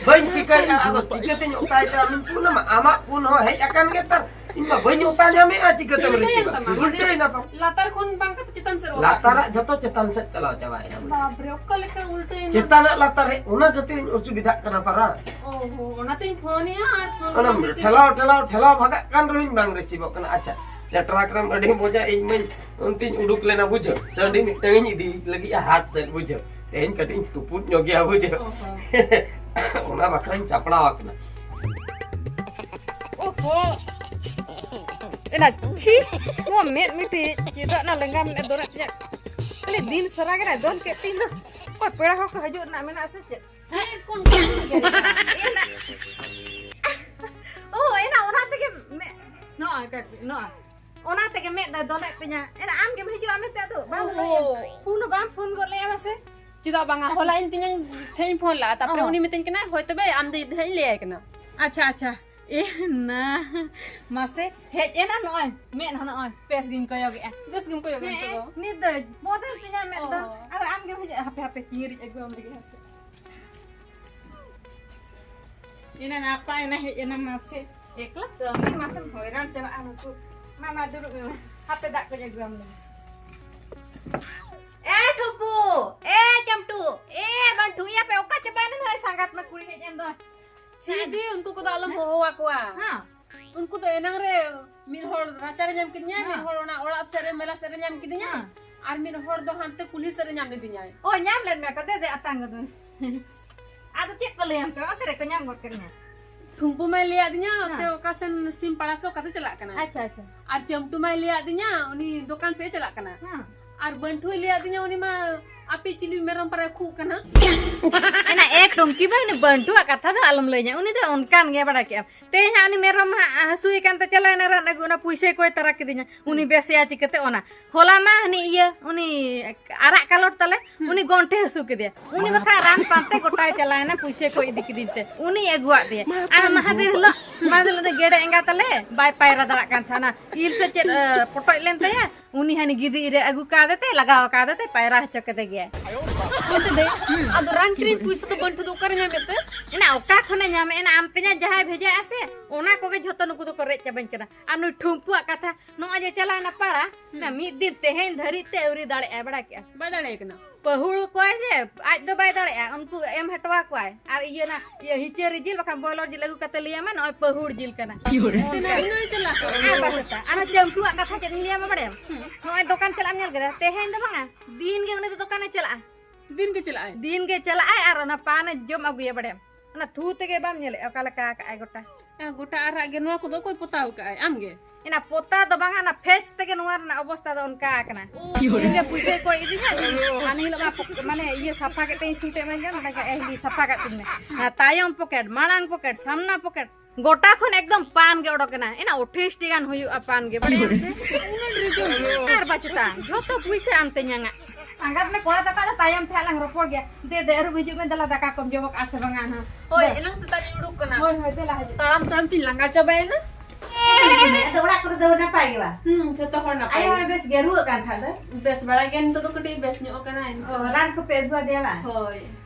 ᱵᱟᱹᱧ ᱪᱤᱠᱟᱹᱭᱮᱫᱼᱟ, ᱟᱫᱚ ᱪᱤᱠᱟᱹᱛᱤᱧ ᱚᱛᱟᱭᱮᱫᱼᱟ? ᱟᱢᱮᱢ ᱯᱷᱳᱱ ᱟᱢᱟ, ᱟᱢᱟᱜ ᱯᱷᱳᱱ ᱦᱚᱸ ᱦᱮᱡ ᱟᱠᱟᱱ ᱜᱮ ᱛᱟᱨ, ᱤᱧ ᱢᱟ ᱵᱟᱹᱧ ᱚᱛᱟ ᱧᱟᱢᱮᱫᱼᱟ, ᱪᱤᱠᱟᱹᱛᱮᱢ ᱩᱞᱴᱟᱹᱭᱮᱱ ᱨᱤᱥᱤᱵᱷᱟ? ᱛᱟᱢᱟ, ᱢᱟᱱᱮ ᱩᱞᱴᱟᱹᱭᱮᱱᱟ ᱵᱟᱝ? ᱞᱟᱛᱟᱨ ᱠᱷᱚᱱ ᱵᱟᱝ ᱠᱟᱛᱮ ᱪᱮᱛᱟᱱ ᱥᱮᱫ ᱚᱞ ᱞᱟᱛᱟᱨᱟᱜ ᱟᱠᱟᱱᱟ᱾ ᱡᱷᱚᱛᱚ ᱪᱮᱛᱟᱱ ᱥᱮᱫ ᱪᱟᱞᱟᱣ ᱪᱟᱵᱟᱭᱮᱱᱟ᱾ ᱵᱟᱯᱨᱮ, ᱚᱠᱟ ᱞᱮᱠᱟ ᱩᱞᱴᱟᱹᱭᱮᱱᱟ? ᱪᱮᱛᱟᱱᱟᱜ ᱞᱟᱛᱟᱨ ᱦᱮᱡ, ᱚᱱᱟ ᱠᱷᱟᱹᱛᱤᱨ ᱤᱧ ᱚᱥᱩᱵᱤᱫᱷᱟᱜ ᱠᱟᱱᱟ ᱯᱟᱨᱟ᱾ ᱚ ᱦᱚ, ᱚᱱᱟᱛᱮᱧ ᱯᱷᱳᱱᱮᱜᱼᱟ ᱟᱨ ᱯᱷᱳᱱ ᱚᱱᱟ ᱵᱟᱝ ᱨᱤᱥᱤᱵᱷ᱾ ᱴᱷᱮᱞᱟᱣ, ᱴᱷᱮᱞᱟᱣ, ᱴᱷᱮᱞᱟᱣ ᱵᱷᱟᱜᱟᱜ ᱠᱟᱱ ᱨᱮᱦᱚᱸᱧ ᱵᱟᱝ ᱨᱤᱥᱤᱵᱷᱚᱜ ᱠᱟᱱᱟ᱾ ᱟᱪᱪᱷᱟ, ᱥᱮᱴᱨᱟ ᱠᱨᱟᱢ ᱟᱹᱰᱤ ᱢᱚᱡᱟ, ᱤᱧ ᱢᱟᱧ ᱚᱱᱛᱮᱧ ᱩᱰᱩᱠ ᱞᱮᱱᱟ ᱵᱩᱡᱷᱟᱹᱣ, ᱥᱟᱺᱰᱤ ᱢᱤᱫᱴᱟᱝ ᱤᱧ ᱤᱫᱤ ᱞᱟᱹᱜᱤᱫ ᱦᱟᱴ ᱥᱮᱫ ᱵᱩᱡᱷᱟᱹᱣ, ᱛᱮᱦᱮᱧ ᱠᱟᱹᱴᱤᱡ ᱤᱧ ᱛᱩᱯᱩᱫ ᱧᱚᱜ ᱜᱮᱭᱟ ᱵᱩᱡᱷᱟᱹᱣ᱾ ᱚᱱᱟ ᱵᱟᱠᱷᱨᱟᱧ ᱥᱟᱯᱲᱟᱣ ᱟᱠᱟᱱᱟ᱾ ᱚᱦᱚ᱾ ᱮᱱᱟ ᱪᱷᱤ, ᱱᱚᱣᱟ ᱢᱮᱫ ᱢᱤᱫᱴᱤᱡ ᱪᱮᱫᱟᱜ ᱱᱟ ᱞᱮᱸᱜᱟ ᱢᱮᱫ ᱫᱚᱨᱮᱫ ᱛᱤᱧᱟ? ᱠᱷᱟᱹᱞᱤ ᱫᱤᱱ ᱥᱟᱨᱟ ᱜᱮ ᱱᱟ ᱫᱚᱱ ᱠᱮᱫ ᱛᱤᱧ ᱫᱚ᱾ ᱚᱠᱚᱭ ᱯᱮᱲᱟ ᱦᱚᱲ ᱠᱚ ᱦᱤᱡᱩᱜ ᱨᱮᱱᱟᱜ ᱢᱮᱱᱟᱜᱼᱟ ᱥᱮ ᱪᱮᱫ? ᱪᱮᱫ ᱠᱚ ᱚᱱᱠᱟ ᱠᱚ ᱜᱮᱨᱮᱫ ᱠᱟᱱᱟ? ᱮᱱᱟ᱾ ᱚ, ᱮᱱᱟ ᱚᱱᱟ ᱛᱮᱜᱮ ᱢᱮ-, ᱱᱚᱜᱼᱚᱭ ᱠᱟᱹᱴᱤᱡ, ᱱᱚᱜᱼᱚᱭ᱾ ᱚᱱᱟ ᱛᱮᱜᱮ ᱢᱮᱫ ᱫᱚᱭ ᱫᱚᱱᱮᱫ ᱛᱤᱧᱟ᱾ ᱮᱱᱟ ᱟᱢ ᱜᱮᱢ ᱦᱤᱡᱩᱜᱼᱟ ᱢᱮᱱᱛᱮ ᱟᱫᱚ ᱵᱟᱢ ᱚᱦᱚ᱾ ᱞᱟᱹᱭᱟ᱾ ᱯᱷᱳᱱ ᱦᱚᱸ ᱵᱟᱢ ᱯᱷᱳᱱ ᱜᱚᱫ ᱞᱮᱭᱟ ᱢᱟᱥᱮ᱾ ᱪᱮᱫᱟᱜ ᱵᱟᱝᱟ? ᱦᱚᱞᱟ ᱤᱧ ᱛᱮᱧᱟᱝ ᱴᱷᱮᱱ ᱤᱧ ᱯᱷᱳᱱ ᱞᱟᱜᱼᱟ, ᱛᱟᱨᱯᱚᱨᱮ ᱚᱦᱚ᱾ ᱩᱱᱤ ᱢᱤᱛᱟᱹᱧ ᱠᱟᱱᱟᱭ, "ᱦᱳᱭ ᱛᱚᱵᱮ ᱟᱢ ᱫᱚ ᱤᱧ ᱫᱚ ᱦᱟᱸᱜ ᱤᱧ ᱞᱟᱹᱭᱟᱭ ᱠᱟᱱᱟ᱾" ᱟᱪᱪᱷᱟ, ᱟᱪᱪᱷᱟ᱾ ᱮ ᱱᱟ, ᱢᱟᱥᱮ ᱦᱮᱡ ᱮᱱᱟ ᱱᱚᱜᱼᱚᱭ᱾ ᱢᱮᱫ ᱦᱚᱸ ᱱᱚᱜᱼᱚᱭ ᱵᱮᱥ ᱜᱤᱧ ᱠᱚᱭᱚᱜᱮᱜᱼᱟ᱾ ᱵᱮᱥ ᱜᱮᱢ ᱠᱚᱭᱚᱜᱮᱜᱼᱟ ᱦᱮᱸ, ᱱᱤᱛᱚᱜ ᱫᱚ? ᱱᱤᱛ ᱫᱚ ᱵᱚᱫᱚᱞ ᱛᱤᱧᱟ ᱢᱮᱫ ᱫᱚ᱾ ᱚ᱾ ᱟᱫᱚ ᱟᱢ ᱜᱮᱢ ᱦᱤᱡᱩᱜᱼᱟ, ᱦᱟᱯᱮ, ᱦᱟᱯᱮ, ᱪᱤᱭᱟᱹᱨᱤᱧ ᱟᱹᱜᱩᱣᱟᱢ ᱞᱮᱜᱮ, ᱦᱟᱯᱮ᱾ ᱮᱱᱟ ᱱᱟᱯᱟᱭ ᱮᱱᱟ, ᱦᱮᱡ ᱮᱱᱟ ᱢᱟᱥᱮ᱾ ᱮᱠᱞᱟ ᱠᱟᱹᱢᱤ ᱢᱟᱥᱮᱢ ᱦᱚᱭᱨᱟᱱ ᱪᱟᱵᱟᱜᱼᱟ ᱱᱩᱠᱩ᱾ ᱢᱟ, ᱢᱟ, ᱫᱩᱲᱩᱵ ᱢᱮ, ᱢᱟ᱾ ᱦᱟᱯᱮ ᱫᱟᱜ ᱠᱚᱧ ᱟᱹᱜᱩᱣᱟᱢ ᱞᱮᱜᱮ᱾ ᱮ ᱴᱷᱩᱯᱩ, ᱮ ᱪᱟᱢᱴᱩ, ᱮ ᱵᱟᱱᱴᱷᱩ, ᱮ ᱟᱯᱮ ᱚᱠᱟ ᱪᱟᱵᱟᱭᱮᱱᱟ ᱱᱚᱜᱼᱚᱭ ᱥᱟᱸᱜᱟᱛ ᱢᱟ ᱠᱩᱲᱤ ᱦᱮᱡ ᱮᱱ ᱫᱚ? ᱪᱤ ᱫᱤ, ᱩᱱᱠᱩ ᱠᱚᱫᱚ ᱟᱞᱚᱢ ᱦᱮᱸ? ᱦᱚᱦᱚ ᱟᱠᱚᱣᱟ᱾ ᱦᱮᱸ᱾ ᱩᱱᱠᱩ ᱫᱚ ᱮᱱᱟᱝ ᱨᱮ ᱢᱤᱫ ᱦᱚᱲ ᱨᱟᱪᱟ ᱨᱮ ᱧᱟᱢ ᱠᱤᱫᱤᱧᱟᱭ, ᱦᱮᱸ᱾ ᱢᱤᱫ ᱦᱚᱲ ᱚᱱᱟ ᱚᱲᱟᱜ ᱥᱮᱫ ᱨᱮ ᱢᱮᱞᱟ ᱥᱮᱫ ᱨᱮ ᱧᱟᱢ ᱠᱤᱫᱤᱧᱟᱭ, ᱦᱮᱸ᱾ ᱟᱨ ᱢᱤᱫ ᱦᱚᱲ ᱫᱚ ᱦᱟᱱᱛᱮ ᱠᱩᱞᱦᱤ ᱥᱮᱫ ᱨᱮ ᱧᱟᱢ ᱞᱤᱫᱤᱧᱟᱭ᱾ ᱚ, ᱧᱟᱢ ᱞᱮᱱ ᱢᱮᱭᱟ ᱠᱚ, ᱫᱮ, ᱫᱮ, ᱟᱛᱟᱝ ᱜᱚᱫ ᱢᱮ᱾ ᱟᱫᱚ ᱪᱮᱫ ᱠᱚ ᱞᱟᱹᱭᱟᱢ ᱠᱟᱱᱟ? ᱚᱱᱛᱮ ᱨᱮᱠᱚ ᱧᱟᱢ ᱜᱚᱫ ᱠᱮᱫ ᱢᱮᱭᱟ᱾ ᱴᱷᱩᱢᱯᱩ ᱢᱟᱭ ᱞᱟᱹᱭᱟᱫᱤᱧᱟ, ᱦᱮᱸ᱾ ᱚᱱᱛᱮ ᱚᱠᱟ ᱥᱮᱱ ᱥᱤᱢ ᱯᱟᱲᱟ ᱥᱮ ᱚᱠᱟᱛᱮ ᱪᱟᱞᱟᱜ ᱠᱟᱱᱟ᱾ ᱟᱪᱪᱷᱟ, ᱟᱪᱪᱷᱟ᱾ ᱟᱨ ᱪᱟᱢᱴᱩ ᱢᱟᱭ ᱞᱟᱹᱭᱟᱫᱤᱧᱟ, ᱩᱱᱤ ᱫᱚᱠᱟᱱ ᱥᱮᱫ ᱮ ᱪᱟᱞᱟᱜ ᱠᱟᱱᱟ᱾ ᱦᱮᱸ᱾ ᱟᱨ ᱵᱟᱹᱱᱴᱷᱩᱭ ᱞᱟᱹᱭᱟᱫᱤᱧᱟ, ᱩᱱᱤ ᱢᱟ ᱟᱯᱮ ᱪᱤᱞᱤ ᱢᱮᱨᱚᱢ ᱯᱟᱨᱟ ᱠᱷᱩᱜ ᱠᱟᱱᱟ᱾ ᱮᱱᱟ ᱮ ᱴᱚᱝᱠᱤ ᱵᱟᱹᱭ, ᱩᱱᱤ ᱵᱟᱹᱱᱴᱩᱣᱟᱜ ᱠᱟᱛᱷᱟ ᱫᱚ ᱟᱞᱚᱢ ᱞᱟᱹᱭᱟᱹᱧᱟ, ᱩᱱᱤ ᱫᱚ ᱚᱱᱠᱟᱱ ᱜᱮᱭᱟ, ᱵᱟᱲᱟᱭ ᱠᱮᱜᱼᱟᱢ᱾ ᱛᱮᱦᱮᱧ ᱦᱟᱸᱜ ᱩᱱᱤ ᱢᱮᱨᱚᱢ ᱦᱟᱸᱜ ᱦᱟᱹᱥᱩᱭᱮ ᱠᱟᱱᱛᱮ ᱪᱟᱞᱟᱣᱮᱱᱟ ᱨᱟᱱ ᱟᱹᱜᱩ, ᱚᱱᱟ ᱯᱩᱭᱥᱟᱹ ᱠᱚᱭ ᱛᱟᱨᱟ ᱠᱤᱫᱤᱧᱟ᱾ ᱩᱱᱤ ᱦᱩᱸ᱾ ᱵᱮᱥᱮᱭᱟ ᱪᱤᱠᱟᱹᱛᱮ ᱚᱱᱟ? ᱦᱚᱞᱟ ᱢᱟ ᱦᱟᱹᱱᱤ ᱤᱭᱟᱹ, ᱩᱱᱤ ᱟᱨᱟᱜ ᱠᱟᱞᱚᱴ ᱛᱟᱞᱮ, ᱦᱩᱸ᱾ ᱩᱱᱤ ᱜᱚᱱᱴᱷᱮ ᱦᱟᱹᱥᱩ ᱠᱮᱫᱮᱭᱟ᱾ ᱩᱱᱤ ᱵᱟᱠᱷᱟᱡ ᱨᱟᱱ ᱯᱟᱱᱛᱮ ᱜᱚᱴᱟᱭ ᱪᱟᱞᱟᱣᱮᱱᱟ, ᱯᱩᱭᱥᱟᱹ ᱠᱚ ᱤᱫᱤ ᱠᱤᱫᱤᱧ ᱛᱮ᱾ ᱩᱱᱤ ᱟᱹᱜᱩᱣᱟᱫ ᱫᱮᱭᱟ᱾ ᱟᱨ ᱢᱟᱦᱟᱫᱮᱨ ᱦᱤᱞᱳᱜ, ᱢᱟᱦᱟᱫᱮᱨ ᱦᱤᱞᱳᱜ ᱜᱮᱰᱮ ᱮᱸᱜᱟ ᱛᱟᱞᱮ ᱵᱟᱭ ᱯᱟᱭᱨᱟ ᱫᱟᱲᱮᱭᱟᱜ ᱠᱟᱱ ᱛᱟᱦᱮᱱᱟ᱾ ᱤᱞ ᱥᱮ ᱪᱮᱫ, ᱮ, ᱯᱚᱴᱚᱡ ᱞᱮᱱ ᱛᱟᱭᱟ᱾ ᱩᱱᱤ ᱦᱟᱹᱱᱤ ᱜᱤᱫᱤ ᱨᱮ ᱟᱹᱜᱩ ᱠᱟᱫᱮ ᱛᱮ, ᱞᱟᱜᱟᱣ ᱠᱟᱫᱮ ᱛᱮ, ᱯᱟᱭᱨᱟ ᱦᱚᱪᱚ ᱠᱮᱫᱮ ᱜᱮᱭᱟᱭ᱾ ᱚᱱᱛᱮ ᱫᱮ, ᱟᱫᱚ ᱨᱟᱱ ᱠᱤᱨᱤᱧ ᱯᱩᱭᱥᱟᱹ ᱫᱚ ᱵᱟᱹᱱᱴᱩ ᱫᱚ ᱚᱠᱟᱨᱮ ᱧᱟᱢᱮᱫ ᱛᱮ? ᱮᱱᱟ ᱚᱠᱟ ᱠᱷᱚᱱᱮ ᱧᱟᱢᱮ? ᱮᱱᱟ ᱟᱢ ᱛᱮᱧᱟ ᱡᱟᱦᱟᱸᱭ ᱵᱷᱮᱡᱟᱭᱮᱫᱼᱟ ᱥᱮ, ᱚᱱᱟ ᱠᱚᱜᱮ ᱡᱷᱚᱛᱚ ᱱᱩᱠᱩ ᱫᱚᱠᱚ ᱨᱮᱡ ᱪᱟᱵᱟᱧ ᱠᱟᱱᱟ᱾ ᱟᱨ ᱱᱩᱭ ᱴᱷᱩᱢᱯᱩᱣᱟᱜ ᱠᱟᱛᱷᱟ, ᱱᱚᱜᱼᱚᱭ ᱡᱮ ᱪᱟᱞᱟᱣᱮᱱᱟ ᱯᱟᱲᱟ, ᱦᱩᱸ᱾ ᱱᱟ ᱢᱤᱫ ᱫᱤᱱ ᱛᱮᱦᱮᱧ ᱫᱷᱟᱹᱨᱤᱡ ᱛᱮ ᱟᱹᱣᱨᱤ ᱫᱟᱲᱮᱭᱟᱜᱼᱟᱭ, ᱵᱟᱲᱟᱭ ᱠᱮᱜᱼᱟ? ᱵᱟᱭ ᱫᱟᱲᱮᱭᱟᱜ ᱠᱟᱱᱟ᱾ ᱯᱟᱹᱦᱩᱲ ᱠᱚᱣᱟᱭ ᱡᱮ, ᱟᱡ ᱫᱚ ᱵᱟᱭ ᱫᱟᱲᱮᱭᱟᱜᱼᱟ, ᱩᱱᱠᱩ ᱮᱢ ᱦᱚᱴᱚ ᱟᱠᱚᱣᱟᱭ᱾ ᱟᱨ ᱤᱭᱟᱹ ᱱᱟ, ᱤᱭᱟᱹ ᱦᱤᱪᱟᱹᱨᱤ ᱡᱤᱞ ᱵᱟᱠᱷᱟᱱ ᱵᱚᱭᱞᱚᱨ ᱡᱤᱞ ᱟᱹᱜᱩ ᱠᱟᱛᱮ ᱞᱟᱹᱭᱟᱢᱟ, ᱱᱚᱜᱼᱚᱭ ᱯᱟᱹᱦᱩᱲ ᱡᱤᱞ ᱠᱟᱱᱟ᱾ ᱛᱤᱱᱟᱹᱜ ᱤᱧ ᱪᱟᱞᱟᱜ ᱠᱟᱱᱟ᱾ ᱟᱨ ᱵᱟᱥ ᱠᱟᱛᱷᱟ, ᱟᱨ ᱪᱟᱹᱢᱪᱩᱣᱟᱜ ᱠᱟᱛᱷᱟ ᱪᱮᱫ ᱤᱧ ᱞᱟᱹᱭᱟᱢᱟ ᱵᱟᱲᱟᱭᱟᱢ? ᱦᱩᱸ᱾ ᱱᱚᱜᱼᱚᱭ ᱫᱚᱠᱟᱱ ᱪᱟᱞᱟᱜ ᱮᱢ ᱧᱮᱞ ᱠᱮᱫᱟ, ᱛᱮᱦᱮᱧ ᱫᱚ ᱵᱟᱝᱟ, ᱫᱤᱱ ᱜᱮ ᱩᱱᱤ ᱫᱚ ᱫᱚᱠᱟᱱᱮ ᱪᱟᱞᱟᱜᱼᱟ᱾ ᱫᱤᱱ ᱜᱮ ᱪᱟᱞᱟᱜᱼᱟᱭ? ᱫᱤᱱ ᱜᱮ ᱪᱟᱞᱟᱜᱼᱟᱭ ᱟᱨ ᱚᱱᱟ ᱯᱟᱱᱮ ᱡᱚᱢ ᱟᱹᱜᱩᱭᱟ ᱵᱟᱲᱟᱭᱟᱢ? ᱚᱱᱟ ᱛᱷᱩ ᱛᱮᱜᱮ ᱵᱟᱢ ᱧᱮᱞᱮᱫᱼᱟ ᱚᱠᱟ ᱞᱮᱠᱟ ᱟᱠᱟᱜᱼᱟᱭ ᱜᱚᱴᱟ? ᱮ, ᱜᱚᱴᱟ ᱟᱨᱟᱜ ᱜᱮ᱾ ᱱᱚᱣᱟ ᱠᱚᱫᱚ ᱚᱠᱚᱭ ᱯᱚᱛᱟᱣ ᱟᱠᱟᱜᱼᱟᱭ? ᱟᱢ ᱜᱮ? ᱮᱱᱟ ᱯᱚᱛᱟᱣ ᱫᱚ ᱵᱟᱝᱟ, ᱚᱱᱟ ᱯᱷᱮᱡᱽ ᱛᱮᱜᱮ ᱱᱚᱣᱟ ᱨᱮᱱᱟᱜ ᱚᱵᱚᱥᱛᱟ ᱫᱚ ᱚᱱᱠᱟ ᱟᱠᱟᱱᱟ᱾ ᱤᱧ ᱜᱮ ᱯᱩᱭᱥᱟᱹ ᱠᱚ ᱤᱫᱤᱧᱟ, ᱦᱟᱱᱮ ᱦᱤᱞᱳᱜ ᱢᱟ ᱯᱚᱠ-, ᱢᱟᱱᱮ ᱤᱭᱟᱹ ᱥᱟᱯᱷᱟ ᱠᱮᱫ ᱛᱮᱧ ᱥᱩᱴ ᱮ ᱢᱮᱱ ᱠᱟᱱ, ᱢᱮᱛᱟᱭ ᱠᱟᱱᱟ, "ᱮ ᱦᱤᱞᱤ ᱥᱟᱯᱷᱟ ᱠᱟᱜ ᱛᱤᱧ ᱢᱮ᱾ ᱚᱱᱟ ᱛᱟᱭᱚᱢ ᱯᱚᱠᱮᱴ, ᱢᱟᱲᱟᱝ ᱯᱚᱠᱮᱴ, ᱥᱟᱢᱱᱟ ᱯᱚᱠᱮᱴ, ᱜᱚᱴᱟ ᱠᱷᱚᱱ ᱮᱠᱫᱚᱢ ᱯᱟᱱ ᱜᱮ ᱚᱰᱚᱠ ᱮᱱᱟ᱾ ᱮᱱᱟ ᱟᱴᱷᱟᱥᱴᱤ ᱜᱟᱱ ᱦᱩᱭᱩᱜᱼᱟ ᱯᱟᱱ ᱜᱮ, ᱵᱟᱲᱟᱭᱟᱢ ᱥᱮ?" ᱟᱨ ᱵᱟᱪᱮᱛᱟ, ᱡᱷᱚᱛᱚ ᱯᱩᱭᱥᱟᱹ ᱟᱢ ᱛᱮᱧᱟᱝᱟ᱾ ᱥᱟᱸᱜᱟᱛ ᱢᱮ ᱠᱚᱲᱟ ᱛᱟᱠᱚ ᱫᱚ ᱛᱟᱭᱚᱢ ᱛᱮ ᱦᱟᱸᱜ ᱞᱟᱝ ᱨᱚᱯᱚᱲ ᱜᱮᱭᱟ᱾ ᱫᱮ, ᱫᱮ, ᱟᱹᱨᱩᱵ ᱦᱤᱡᱩᱜ ᱢᱮ, ᱫᱮᱞᱟ ᱫᱟᱠᱟ ᱠᱚᱢ ᱡᱚᱢ ᱠᱟᱜᱼᱟ ᱥᱮ ᱵᱟᱝᱟ ᱱᱟᱦᱟᱜ? ᱦᱳᱭ, ᱫᱮ᱾ ᱮᱱᱟᱝ ᱥᱮᱛᱟᱜ ᱤᱧ ᱩᱰᱩᱠ ᱠᱟᱱᱟ᱾ ᱦᱳᱭ, ᱦᱳᱭ, ᱫᱮᱞᱟ ᱦᱤᱡᱩᱜ᱾ ᱛᱟᱲᱟᱢ ᱛᱟᱲᱟᱢ ᱛᱤᱧ ᱞᱟᱸᱜᱟ ᱪᱟᱵᱟᱭᱮᱱᱟ᱾ ᱟᱫᱚ ᱚᱲᱟᱜ ᱠᱚᱨᱮ ᱫᱚ ᱱᱟᱯᱟᱭ ᱜᱮ ᱵᱟ? ᱦᱩᱸ, ᱡᱷᱚᱛᱚ ᱦᱚᱲ ᱱᱟᱯᱟᱭ ᱟᱭᱳ ᱜᱮ᱾ ᱦᱚᱸ ᱵᱮᱥ ᱜᱮ, ᱨᱩᱣᱟᱹᱜ ᱠᱟᱱ ᱠᱷᱟᱡ ᱫᱚ? ᱵᱮᱥ ᱵᱟᱲᱟ ᱜᱮ, ᱱᱤᱛᱚᱜ ᱫᱚ ᱠᱟᱹᱴᱤᱡ ᱵᱮᱥ ᱧᱚᱜ ᱠᱟᱱᱟ ᱮᱱᱛᱮ᱾ ᱚ, ᱨᱟᱱ ᱠᱚᱯᱮ ᱟᱹᱜᱩ ᱟᱫᱮᱭᱟ ᱵᱟᱝ? ᱦᱳᱭ᱾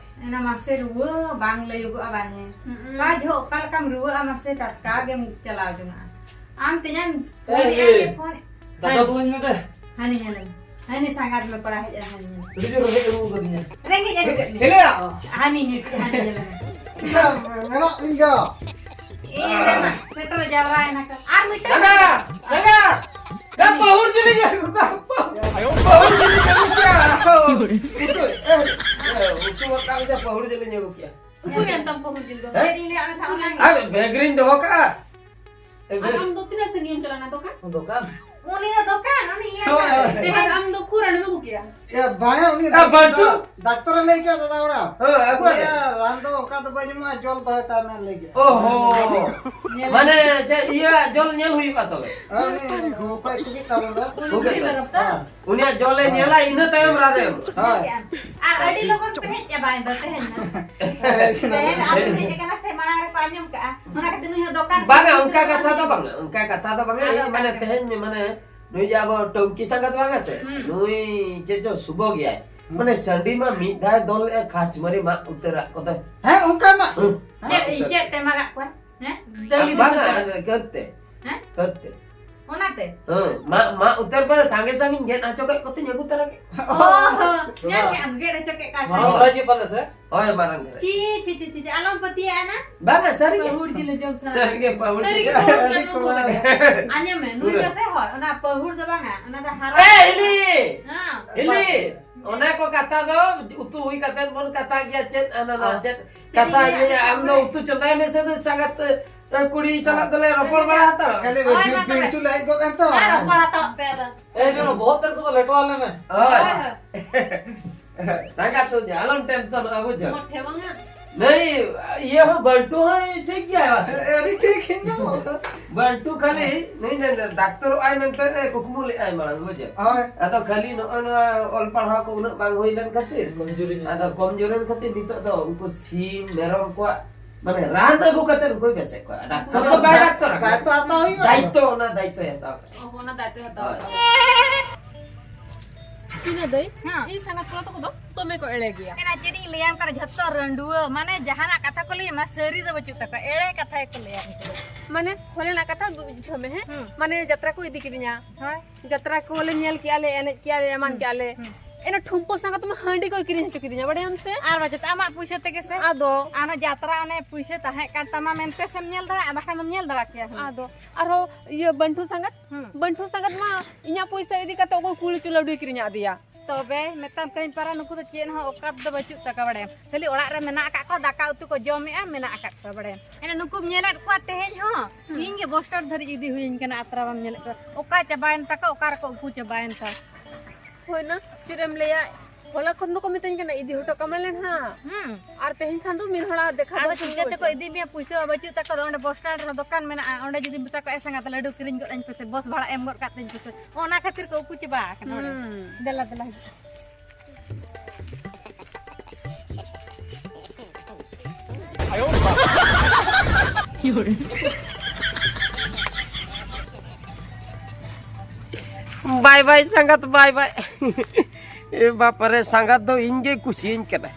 ᱚᱱᱟ ᱢᱟᱥᱮ ᱨᱩᱣᱟᱹ ᱵᱟᱝ ᱞᱟᱹᱭᱚᱜᱚᱜᱼᱟ ᱵᱟᱝ ᱦᱮᱸ? ᱦᱩᱸ᱾ ᱚᱠᱟ ᱡᱚᱦᱚᱜ ᱚᱠᱟ ᱞᱮᱠᱟᱢ ᱨᱩᱣᱟᱹᱜᱼᱟ ᱢᱟᱥᱮ ᱴᱟᱴᱠᱟ ᱜᱮᱢ ᱪᱟᱞᱟᱣ ᱡᱚᱝᱟᱜᱼᱟ᱾ ᱟᱢ ᱛᱮᱧᱟᱝ ᱮᱭ, ᱯᱷᱳᱱ ᱮᱭ, ᱮᱫ ᱢᱮ, ᱫᱟᱠᱟ ᱯᱷᱳᱱ᱾ ᱫᱩᱣᱟᱹᱧ ᱢᱮ ᱛᱮ᱾ ᱦᱟᱹᱱᱤ ᱧᱮᱞᱮᱢ᱾ ᱦᱟᱹᱱᱤ ᱥᱟᱸᱜᱟᱛ ᱢᱮ ᱠᱚᱲᱟ ᱦᱮᱡ ᱮᱱᱟ, ᱦᱟᱹᱱᱤ ᱧᱮᱞᱮᱢ᱾ ᱟᱹᱰᱤ ᱡᱳᱨ ᱨᱮᱸᱜᱮᱡ ᱟᱹᱜᱩ ᱠᱟᱹᱫᱤᱧᱟ᱾ ᱨᱮᱸᱜᱮᱡ ᱟᱹᱜᱩ ᱠᱮᱫ ᱢᱮ᱾ ᱦᱮᱞᱮᱭᱟ᱾ ᱦᱟᱹᱱᱤ ᱧᱮᱞ, ᱦᱟᱹᱱᱤ ᱧᱮᱞᱮᱢ᱾ ᱤᱭᱟᱹ, ᱢᱮᱱᱟᱜ ᱤᱧ ᱜᱮᱭᱟ᱾ ᱮ, ᱥᱮᱴᱮᱨ ᱡᱟᱣᱨᱟᱭᱮᱱᱟ ᱠᱚ᱾ ᱟᱨ ᱢᱤᱫᱴᱟᱝ᱾ ᱥᱟᱸᱜᱟ, ᱥᱟᱸᱜᱟ᱾ ᱮ, ᱯᱟᱹᱦᱩᱲ ᱡᱤᱞᱤᱧ ᱟᱹᱜᱩ ᱠᱚᱣᱟ᱾ ᱯᱟᱹᱦᱩᱲ ᱡᱤᱞᱤᱧ ᱟᱹᱜᱩ ᱠᱮᱜᱼᱟ᱾ ᱩᱛᱩ, ᱮ, ᱮ, ᱩᱛᱩ ᱜᱚᱫ ᱠᱟᱜ ᱢᱮᱥᱮ, ᱯᱟᱹᱦᱩᱲ ᱡᱤᱞᱤᱧ ᱟᱹᱜᱩ ᱠᱮᱜᱼᱟ᱾ ᱩᱠᱩᱨ ᱮᱱ ᱛᱟᱢ ᱯᱟᱹᱦᱩᱲ ᱡᱤᱞ ᱫᱚ? ᱦᱮᱸ? ᱪᱮᱫ ᱤᱧ ᱞᱟᱹᱭᱟ, ᱚᱱᱟ ᱥᱟᱶ ᱚᱱᱟ ᱟᱨ ᱵᱮᱜᱽ ᱨᱤᱧ ᱫᱚᱦᱚ ᱠᱟᱜᱼᱟ᱾ ᱮ, ᱟᱨ ᱵᱮᱜᱽ᱾ ᱟᱢ ᱫᱚ ᱛᱤᱱᱟᱹᱜ ᱥᱟᱺᱜᱤᱧ ᱮᱢ ᱪᱟᱞᱟᱣ ᱮᱱᱟ ᱫᱚᱠᱟᱱ? ᱫᱚᱠᱟᱱ? ᱩᱱᱤ ᱫᱚ ᱫᱚᱠᱟᱱ, ᱩᱱᱤ ᱤᱭᱟᱹ ᱦᱳᱭ, ᱦᱳᱭ᱾ ᱟᱨ ᱟᱢ ᱫᱚ ᱩᱠᱩᱨ ᱟᱹᱰᱤ ᱵᱟᱹᱵᱩ ᱜᱮᱭᱟ? ᱮ, ᱵᱟᱝᱟ, ᱩᱱᱤ ᱮ, ᱵᱟᱹᱴᱩ᱾ ᱰᱟᱠᱛᱚᱨ, ᱰᱟᱠᱛᱚᱨᱮ ᱞᱟᱹᱭ ᱠᱮᱫᱟ ᱫᱟᱫᱟ ᱚᱲᱟᱜ᱾ ᱦᱮᱸ, ᱟᱹᱜᱩ ᱟᱫᱮ᱾ ᱞᱟᱹᱭᱟ, "ᱨᱟᱱ ᱫᱚ ᱚᱱᱠᱟ ᱫᱚ ᱵᱟᱹᱧ ᱮᱢᱚᱜᱼᱟ, ᱡᱚᱞ ᱫᱚᱦᱚᱭ ᱛᱟᱭ ᱢᱮ", ᱞᱟᱹᱭ ᱠᱮᱫᱟ᱾ ᱚ ᱦᱚᱸ᱾ ᱢᱟᱱᱮ ᱪᱮᱫ ᱤᱭᱟᱹ ᱡᱚᱞ ᱧᱮᱞ ᱦᱩᱭᱩᱜᱼᱟ ᱛᱚᱵᱮ? ᱦᱮᱸ, ᱩᱱᱤ ᱚᱠᱚᱭ ᱠᱚ ᱜᱮᱫ ᱛᱟᱵᱚᱱ ᱫᱚ? ᱩᱱᱤ ᱜᱮᱫ ᱛᱟᱵᱚᱱ᱾ ᱦᱮᱸ᱾ ᱩᱱᱤᱭᱟᱜ ᱡᱚᱞᱮ ᱧᱮᱞᱟ, ᱤᱱᱟᱹ ᱛᱟᱭᱚᱢ ᱨᱟᱱᱮ ᱮᱢᱟ᱾ ᱦᱳᱭ᱾ ᱟᱨ ᱟᱹᱰᱤ ᱞᱚᱜᱚᱱ ᱯᱮ ᱦᱮᱡ ᱪᱟᱵᱟᱭᱮᱱ ᱫᱚ ᱛᱮᱦᱮᱧ ᱢᱟ᱾ ᱦᱮᱸ᱾ ᱛᱮᱦᱮᱧ ᱟᱢ ᱦᱮᱡ ᱟᱠᱟᱱᱟ ᱥᱮ ᱢᱟᱲᱟᱝ ᱨᱮᱠᱚ ᱟᱸᱡᱚᱢ ᱠᱟᱜᱼᱟ? ᱚᱱᱟ ᱠᱷᱟᱹᱛᱤᱨ ᱱᱩᱭ ᱦᱚᱸ ᱫᱚᱠᱟᱱ ᱵᱟᱝᱟ, ᱠᱷᱚᱱ ᱚᱱᱠᱟ ᱠᱟᱛᱷᱟ ᱫᱚ ᱵᱟᱝᱟ, ᱚᱱᱠᱟ ᱠᱟᱛᱷᱟ ᱫᱚ ᱵᱟᱝᱟ᱾ ᱟᱫᱚ ᱤᱧ ᱢᱟᱱᱮ ᱚᱠᱟ ᱛᱮᱦᱮᱧ ᱢᱟᱱᱮ ᱱᱩᱭ ᱡᱮ ᱟᱵᱚ ᱴᱚᱝᱠᱤ ᱥᱟᱸᱜᱟᱛ ᱵᱟᱝᱟ ᱥᱮ? ᱦᱩᱸ᱾ ᱱᱩᱭ ᱪᱮᱫ ᱪᱚ ᱥᱩᱵᱚ ᱜᱮᱭᱟᱭ᱾ ᱢᱟᱱᱮ ᱥᱟᱺᱰᱤ ᱢᱟ ᱢᱤᱫ ᱫᱷᱟᱣ ᱫᱚᱱ ᱞᱮᱜᱼᱟ, ᱠᱷᱟᱪ ᱢᱟᱨᱮ ᱢᱟᱜ ᱩᱛᱟᱹᱨᱟᱜ ᱠᱚ ᱛᱟᱭ᱾ ᱦᱮᱸ, ᱚᱱᱠᱟ ᱢᱟ᱾ ᱦᱮᱸ᱾ ᱪᱮᱫ, ᱤᱧ ᱪᱮᱫ ᱛᱮ ᱢᱟᱜᱟᱜ ᱠᱚᱣᱟ? ᱦᱮᱸ? ᱫᱟᱹᱞᱤ ᱵᱟᱝᱟ, ᱫᱟᱹᱞᱤ ᱪᱮᱫ? ᱠᱟᱹᱛ ᱛᱮ᱾ ᱦᱮᱸ? ᱠᱟᱹᱛ ᱛᱮ᱾ ᱚᱱᱟᱛᱮ? ᱦᱮᱸ, ᱢᱟᱜ, ᱢᱟᱜ ᱩᱛᱟᱹᱨ ᱯᱮ, ᱥᱟᱸᱜᱮ ᱥᱟᱸᱜᱮᱧ ᱜᱮᱫ ᱦᱚᱪᱚ ᱠᱮᱫ ᱠᱚᱛᱮᱧ ᱟᱹᱜᱩ ᱛᱟᱨᱟ ᱠᱮᱫ᱾ ᱚ, ᱦᱚᱸ, ᱧᱮᱞ ᱠᱮᱫ ᱟᱢ, ᱜᱮᱫ ᱦᱚᱪᱚ ᱠᱮᱫ ᱠᱚᱣᱟ ᱥᱮ? ᱢᱟᱨᱟᱝ ᱫᱷᱟᱨᱟ ᱜᱮ ᱯᱟᱞᱮ ᱥᱮ? ᱦᱳᱭ, ᱢᱟᱨᱟᱝ ᱫᱷᱟᱨᱟ᱾ ᱪᱤ, ᱪᱤ, ᱪᱤ, ᱪᱤ, ᱪᱤ, ᱟᱞᱚᱢ ᱯᱟᱹᱛᱭᱟᱹᱜᱼᱟ ᱱᱟ᱾ ᱵᱟᱝᱟ, ᱥᱟᱹᱨᱤ ᱜᱮ᱾ ᱯᱟᱹᱦᱩᱲ ᱡᱤᱞ ᱡᱚᱢ ᱥᱟᱱᱟ᱾ ᱥᱟᱹᱨᱤ ᱜᱮ, ᱯᱟᱹᱦᱩᱲ ᱥᱟᱹᱨᱤ ᱡᱤᱞ᱾ ᱜᱮ, ᱯᱟᱹᱦᱩᱲ ᱡᱤᱞ ᱡᱚᱢ ᱥᱟᱱᱟ᱾ ᱟᱸᱡᱚᱢ ᱢᱮ, ᱱᱩᱭ ᱯᱩᱨᱟᱹ᱾ ᱫᱚ ᱥᱮ ᱦᱳᱭ, ᱚᱱᱟ ᱯᱟᱹᱦᱩᱲ ᱫᱚ ᱵᱟᱝᱟ, ᱚᱱᱟ ᱫᱚ ᱦᱟᱨᱟ᱾ ᱮ, ᱦᱤᱞᱤ! ᱦᱮᱸ᱾ ᱦᱤᱞᱤ! ᱚᱱᱟ ᱠᱚ ᱠᱟᱛᱷᱟ ᱫᱚ ᱩᱛᱩ ᱦᱩᱭ ᱠᱟᱛᱮ ᱵᱚᱱ ᱠᱟᱛᱷᱟ ᱜᱮᱭᱟ, ᱪᱮᱫ ᱟᱱᱟ ᱱᱟ, ᱚ᱾ ᱪᱮᱫ ᱠᱟᱛᱷᱟ ᱤᱭᱟᱹ, ᱟᱢ ᱫᱚ ᱩᱛᱩ ᱪᱚᱸᱫᱟᱭ ᱢᱮ ᱥᱮ ᱥᱟᱸᱜᱟᱛ, ᱮ, ᱠᱩᱲᱤ ᱥᱟᱞᱟᱜ ᱫᱚᱞᱮ ᱨᱚᱯᱚᱲ ᱵᱟᱲᱟ ᱦᱟᱛᱟᱲᱟ᱾ ᱠᱷᱟᱹᱞᱤ ᱦᱳᱭ, ᱵᱤᱲ, ᱢᱟ ᱛᱚᱵᱮ᱾ ᱵᱤᱲᱥᱩ ᱞᱮ ᱦᱮᱡ ᱜᱚᱫ ᱮᱱ ᱛᱚ᱾ ᱦᱮᱸ, ᱨᱚᱯᱚᱲ ᱦᱟᱛᱟᱲᱚᱜ ᱯᱮ ᱟᱫᱚ᱾ ᱮ, ᱡᱮᱱᱚ ᱵᱚᱦᱚᱜ ᱛᱮᱫ ᱠᱚᱫᱚ ᱞᱮᱴᱚ ᱟᱞᱮ ᱢᱮ᱾ ᱦᱳᱭ᱾ ᱦᱳᱭ, ᱦᱳᱭ᱾ ᱥᱟᱸᱜᱟᱛ ᱛᱚ ᱡᱮ, ᱟᱞᱚᱢ ᱴᱮᱱᱥᱚᱱᱚᱜᱼᱟ, ᱵᱩᱡᱷᱟᱹᱣ᱾ ᱢᱚᱴᱷᱮ ᱵᱟᱝᱟ᱾ ᱱᱟᱹᱭ, ᱤᱭᱟᱹ ᱦᱚᱸ ᱵᱟᱹᱞᱴᱩ ᱦᱚᱸᱭ ᱴᱷᱤᱠ ᱜᱮᱭᱟ ᱵᱟᱥᱮ? ᱟᱹᱰᱤ ᱴᱷᱤᱠ ᱤᱧ ᱫᱚ᱾ ᱵᱟᱹᱞᱴᱩ ᱠᱷᱟᱹᱞᱤ ᱱᱩᱭ ᱫᱚ ᱰᱟᱠᱛᱚᱨᱚᱜ ᱟᱭ ᱢᱮᱱᱛᱮ ᱠᱩᱠᱢᱩ ᱞᱮᱫ ᱟᱭ ᱢᱟᱲᱟᱝ, ᱵᱩᱡᱷᱟᱹᱣ᱾ ᱦᱳᱭ᱾ ᱟᱫᱚ ᱠᱷᱟᱹᱞᱤ ᱱᱚᱜᱼᱚᱭ ᱱᱚᱣᱟ ᱚᱞ ᱯᱟᱲᱦᱟᱣ ᱠᱚ ᱩᱱᱟᱹᱜ ᱵᱟᱝ ᱦᱩᱭ ᱞᱮᱱ ᱠᱷᱟᱹᱛᱤᱨ, ᱠᱚᱢᱡᱩᱨᱤ ᱧᱚᱜ᱾ ᱟᱫᱚ ᱠᱚᱢᱡᱩᱨᱤ ᱞᱮᱱ ᱠᱷᱟᱹᱛᱤᱨ ᱱᱤᱛᱚᱜ ᱫᱚ ᱩᱱᱠᱩ ᱥᱤᱢ, ᱢᱮᱨᱚᱢ ᱠᱚᱣᱟᱜ ᱢᱟᱱᱮ ᱨᱟᱱ ᱟᱹᱜᱩ ᱠᱟᱛᱮ ᱩᱱᱠᱩᱭ ᱵᱮᱥᱮᱫ ᱠᱚᱣᱟ᱾ ᱰᱟᱠᱛᱚᱨ ᱫᱚ ᱵᱟᱭ ᱰᱟᱠᱛᱚᱨ ᱟᱠᱟᱱᱟ᱾ ᱫᱟᱭᱤᱛᱛᱚ ᱦᱟᱛᱟᱣ ᱦᱩᱭᱩᱜᱼᱟ᱾ ᱫᱟᱭᱤᱛᱛᱚ, ᱚᱱᱟ ᱫᱟᱭᱤᱛᱛᱚᱭ ᱦᱟᱛᱟᱣ ᱟᱠᱟᱫᱟ᱾ ᱚ, ᱚᱱᱟ ᱫᱟᱭᱤᱛᱛᱚᱭ ᱦᱟᱛᱟᱣ ᱦᱳᱭ᱾ ᱟᱠᱟᱫᱟ᱾ ᱪᱤᱱᱟ ᱫᱟᱹᱭ, ᱦᱮᱸ᱾ ᱤᱧ ᱥᱟᱸᱜᱟᱛ ᱠᱚᱲᱟ ᱛᱟᱠᱚ ᱫᱚ ᱫᱚᱢᱮ ᱠᱚ ᱮᱲᱮ ᱜᱮᱭᱟ᱾ ᱮᱱᱟ ᱪᱮᱫ ᱤᱧ ᱞᱟᱹᱭᱟᱢ ᱠᱟᱱᱟ, ᱡᱷᱚᱛᱚ ᱨᱟᱹᱰᱩᱣᱟᱹ, ᱢᱟᱱᱮ ᱡᱟᱦᱟᱱᱟᱜ ᱠᱟᱛᱷᱟ ᱠᱚ ᱞᱟᱹᱭ ᱢᱟ, ᱥᱟᱹᱨᱤ ᱫᱚ ᱵᱟᱹᱪᱩᱜ ᱛᱟᱠᱚᱣᱟ, ᱮᱲᱮ ᱠᱟᱛᱷᱟ ᱜᱮᱠᱚ ᱞᱟᱹᱭᱟ ᱩᱱᱠᱩ ᱫᱚ᱾ ᱢᱟᱱᱮ ᱦᱚᱞᱮᱱᱟᱜ ᱠᱟᱛᱷᱟ ᱵᱩᱡᱷᱟᱹᱣ ᱢᱮ, ᱦᱮᱸ? ᱦᱩᱸ᱾ ᱢᱟᱱᱮ ᱡᱟᱛᱨᱟ ᱠᱚ ᱤᱫᱤ ᱠᱤᱫᱤᱧᱟ᱾ ᱦᱳᱭ᱾ ᱡᱟᱛᱨᱟ ᱠᱚᱞᱮ ᱧᱮᱞ ᱠᱮᱜᱼᱟ ᱞᱮ, ᱮᱱᱮᱡ ᱠᱮᱜᱼᱟ ᱞᱮ, ᱮᱢᱟᱱ ᱦᱩᱸ᱾ ᱠᱮᱜᱼᱟ ᱞᱮ᱾ ᱦᱩᱸ᱾ ᱮᱱᱟ ᱴᱷᱩᱢᱯᱩ ᱥᱟᱸᱜᱟᱛ ᱢᱟ ᱦᱟᱺᱰᱤ ᱠᱚᱭ ᱠᱤᱨᱤᱧ ᱦᱚᱪᱚ ᱠᱤᱫᱤᱧᱟ, ᱵᱟᱲᱟᱭᱟᱢ ᱥᱮ? ᱟᱨ ᱵᱟᱪᱮᱛ ᱟᱢᱟᱜ ᱯᱩᱭᱥᱟᱹ ᱛᱮᱜᱮ ᱥᱮ? ᱟᱫᱚ? ᱟᱨ ᱚᱱᱟ ᱡᱟᱛᱨᱟ ᱚᱱᱮ ᱯᱩᱭᱥᱟᱹ ᱛᱟᱦᱮᱸ ᱠᱟᱱ ᱛᱟᱢᱟ ᱢᱮᱱᱛᱮ ᱥᱮᱢ ᱧᱮᱞ ᱫᱟᱲᱮᱭᱟᱜᱼᱟ, ᱵᱟᱠᱷᱟᱱ ᱫᱚᱢ ᱧᱮᱞ ᱫᱟᱲᱮ ᱠᱮᱭᱟ ᱦᱩᱱᱟᱹᱝ᱾ ᱟᱫᱚ ᱟᱨᱦᱚᱸ ᱤᱭᱟᱹ ᱵᱟᱹᱱᱴᱩ ᱥᱟᱸᱜᱟᱛ? ᱦᱩᱸ᱾ ᱵᱟᱹᱱᱴᱩ ᱥᱟᱸᱜᱟᱛ ᱢᱟ ᱤᱧᱟᱜ ᱯᱚᱭᱥᱟ ᱤᱫᱤ ᱠᱟᱛᱮ ᱚᱠᱚᱭ ᱠᱩᱲᱤ ᱪᱩᱞᱟᱹᱰᱩᱭ ᱠᱤᱨᱤᱧ ᱟᱫᱮᱭᱟ᱾ ᱛᱚᱵᱮ ᱢᱮᱛᱟᱢ ᱠᱟᱹᱱᱟᱹᱧ ᱯᱟᱨᱟ, ᱱᱩᱠᱩ ᱫᱚ ᱪᱮᱫ ᱦᱚᱸ ᱚᱠᱟᱛ ᱫᱚ ᱵᱟᱹᱪᱩᱜ ᱛᱟᱠᱚᱣᱟ, ᱵᱟᱲᱟᱭᱟᱢ? ᱠᱷᱟᱹᱞᱤ ᱚᱲᱟᱜ ᱨᱮ ᱢᱮᱱᱟᱜ ᱟᱠᱟᱫ ᱠᱚᱣᱟ, ᱫᱟᱠᱟ ᱩᱛᱩ ᱠᱚ ᱡᱚᱢᱮᱜᱼᱟ, ᱢᱮᱱᱟᱜ ᱟᱠᱟᱫ ᱠᱚᱣᱟ, ᱵᱟᱲᱟᱭᱟᱢ? ᱮᱱᱟ ᱱᱩᱠᱩᱢ ᱧᱮᱞᱮᱫ ᱠᱚᱣᱟ ᱛᱮᱦᱮᱧ ᱦᱚᱸ? ᱦᱩᱸ᱾ ᱤᱧ ᱜᱮ ᱵᱚᱥ ᱥᱴᱮᱱᱰ ᱫᱷᱟᱹᱨᱤᱡ ᱤᱫᱤ ᱦᱩᱭᱤᱧ ᱠᱟᱱᱟ, ᱟᱛᱨᱟ ᱵᱟᱢ ᱧᱮᱞᱮᱫ ᱠᱚᱣᱟ᱾ ᱚᱠᱟ ᱪᱟᱵᱟᱭᱮᱱ ᱛᱟᱠᱚ, ᱚᱠᱟ ᱨᱮᱠᱚ ᱩᱠᱩ ᱪᱟᱵᱟᱭᱮᱱ ᱛᱟ? ᱦᱳᱭ ᱱᱟ, ᱪᱮᱫ ᱮᱢ ᱞᱟᱹᱭᱟ, ᱦᱚᱞᱟ ᱠᱷᱚᱱ ᱫᱚᱠᱚ ᱢᱤᱛᱟᱹᱧ ᱠᱟᱱᱟ, "ᱤᱫᱤ ᱦᱚᱴᱚ ᱠᱟᱢᱟᱞᱮ ᱱᱟᱦᱟᱜ᱾" ᱦᱩᱸ᱾ ᱟᱨ ᱛᱮᱦᱮᱧ ᱠᱷᱟᱱ ᱫᱚ ᱢᱤᱫ ᱦᱚᱲᱟᱜ ᱫᱮᱠᱷᱟ ᱟᱫᱚ ᱫᱚᱨᱥᱚᱱ ᱜᱮ ᱪᱤᱠᱟᱹ ᱛᱮᱠᱚ ᱵᱟᱹᱪᱩᱜᱼᱟ᱾ ᱤᱫᱤ ᱢᱮᱭᱟ? ᱯᱩᱭᱥᱟᱹ ᱢᱟ ᱵᱟᱹᱪᱩᱜ ᱛᱟᱠᱚ᱾ ᱟᱫᱚ ᱚᱸᱰᱮ ᱵᱚᱥ ᱥᱴᱮᱱᱰ ᱨᱮᱦᱚᱸ ᱫᱚᱠᱟᱱ ᱢᱮᱱᱟᱜᱼᱟ, ᱚᱸᱰᱮ ᱡᱩᱫᱤ ᱢᱮᱛᱟ ᱠᱚᱣᱟ, "ᱮ ᱥᱟᱸᱜᱟᱛ, ᱞᱟᱹᱰᱩ ᱠᱤᱨᱤᱧ ᱜᱚᱫ ᱟᱹᱧ ᱯᱮᱥᱮ, ᱵᱚᱥ ᱵᱷᱟᱲᱟ ᱮᱢ ᱜᱚᱫ ᱠᱟᱜ ᱛᱤᱧ ᱯᱮᱥᱮ", ᱚᱱᱟ ᱠᱷᱟᱹᱛᱤᱨ ᱠᱚ ᱩᱠᱩ ᱪᱟᱵᱟ ᱟᱠᱟᱱᱟ ᱚᱸᱰᱮ᱾ ᱦᱩᱸ᱾ ᱫᱮᱞᱟ, ᱫᱮᱞᱟ, ᱦᱤᱡᱩᱜ᱾ ᱵᱟᱭ ᱵᱟᱭ ᱥᱟᱸᱜᱟᱛ, ᱵᱟᱭ ᱵᱟᱭ᱾ ᱮ ᱵᱟᱯᱨᱮ, ᱥᱟᱸᱜᱟᱛ ᱫᱚ ᱤᱧ ᱜᱮ ᱠᱩᱥᱤᱭᱟᱹᱧ ᱠᱟᱱᱟ᱾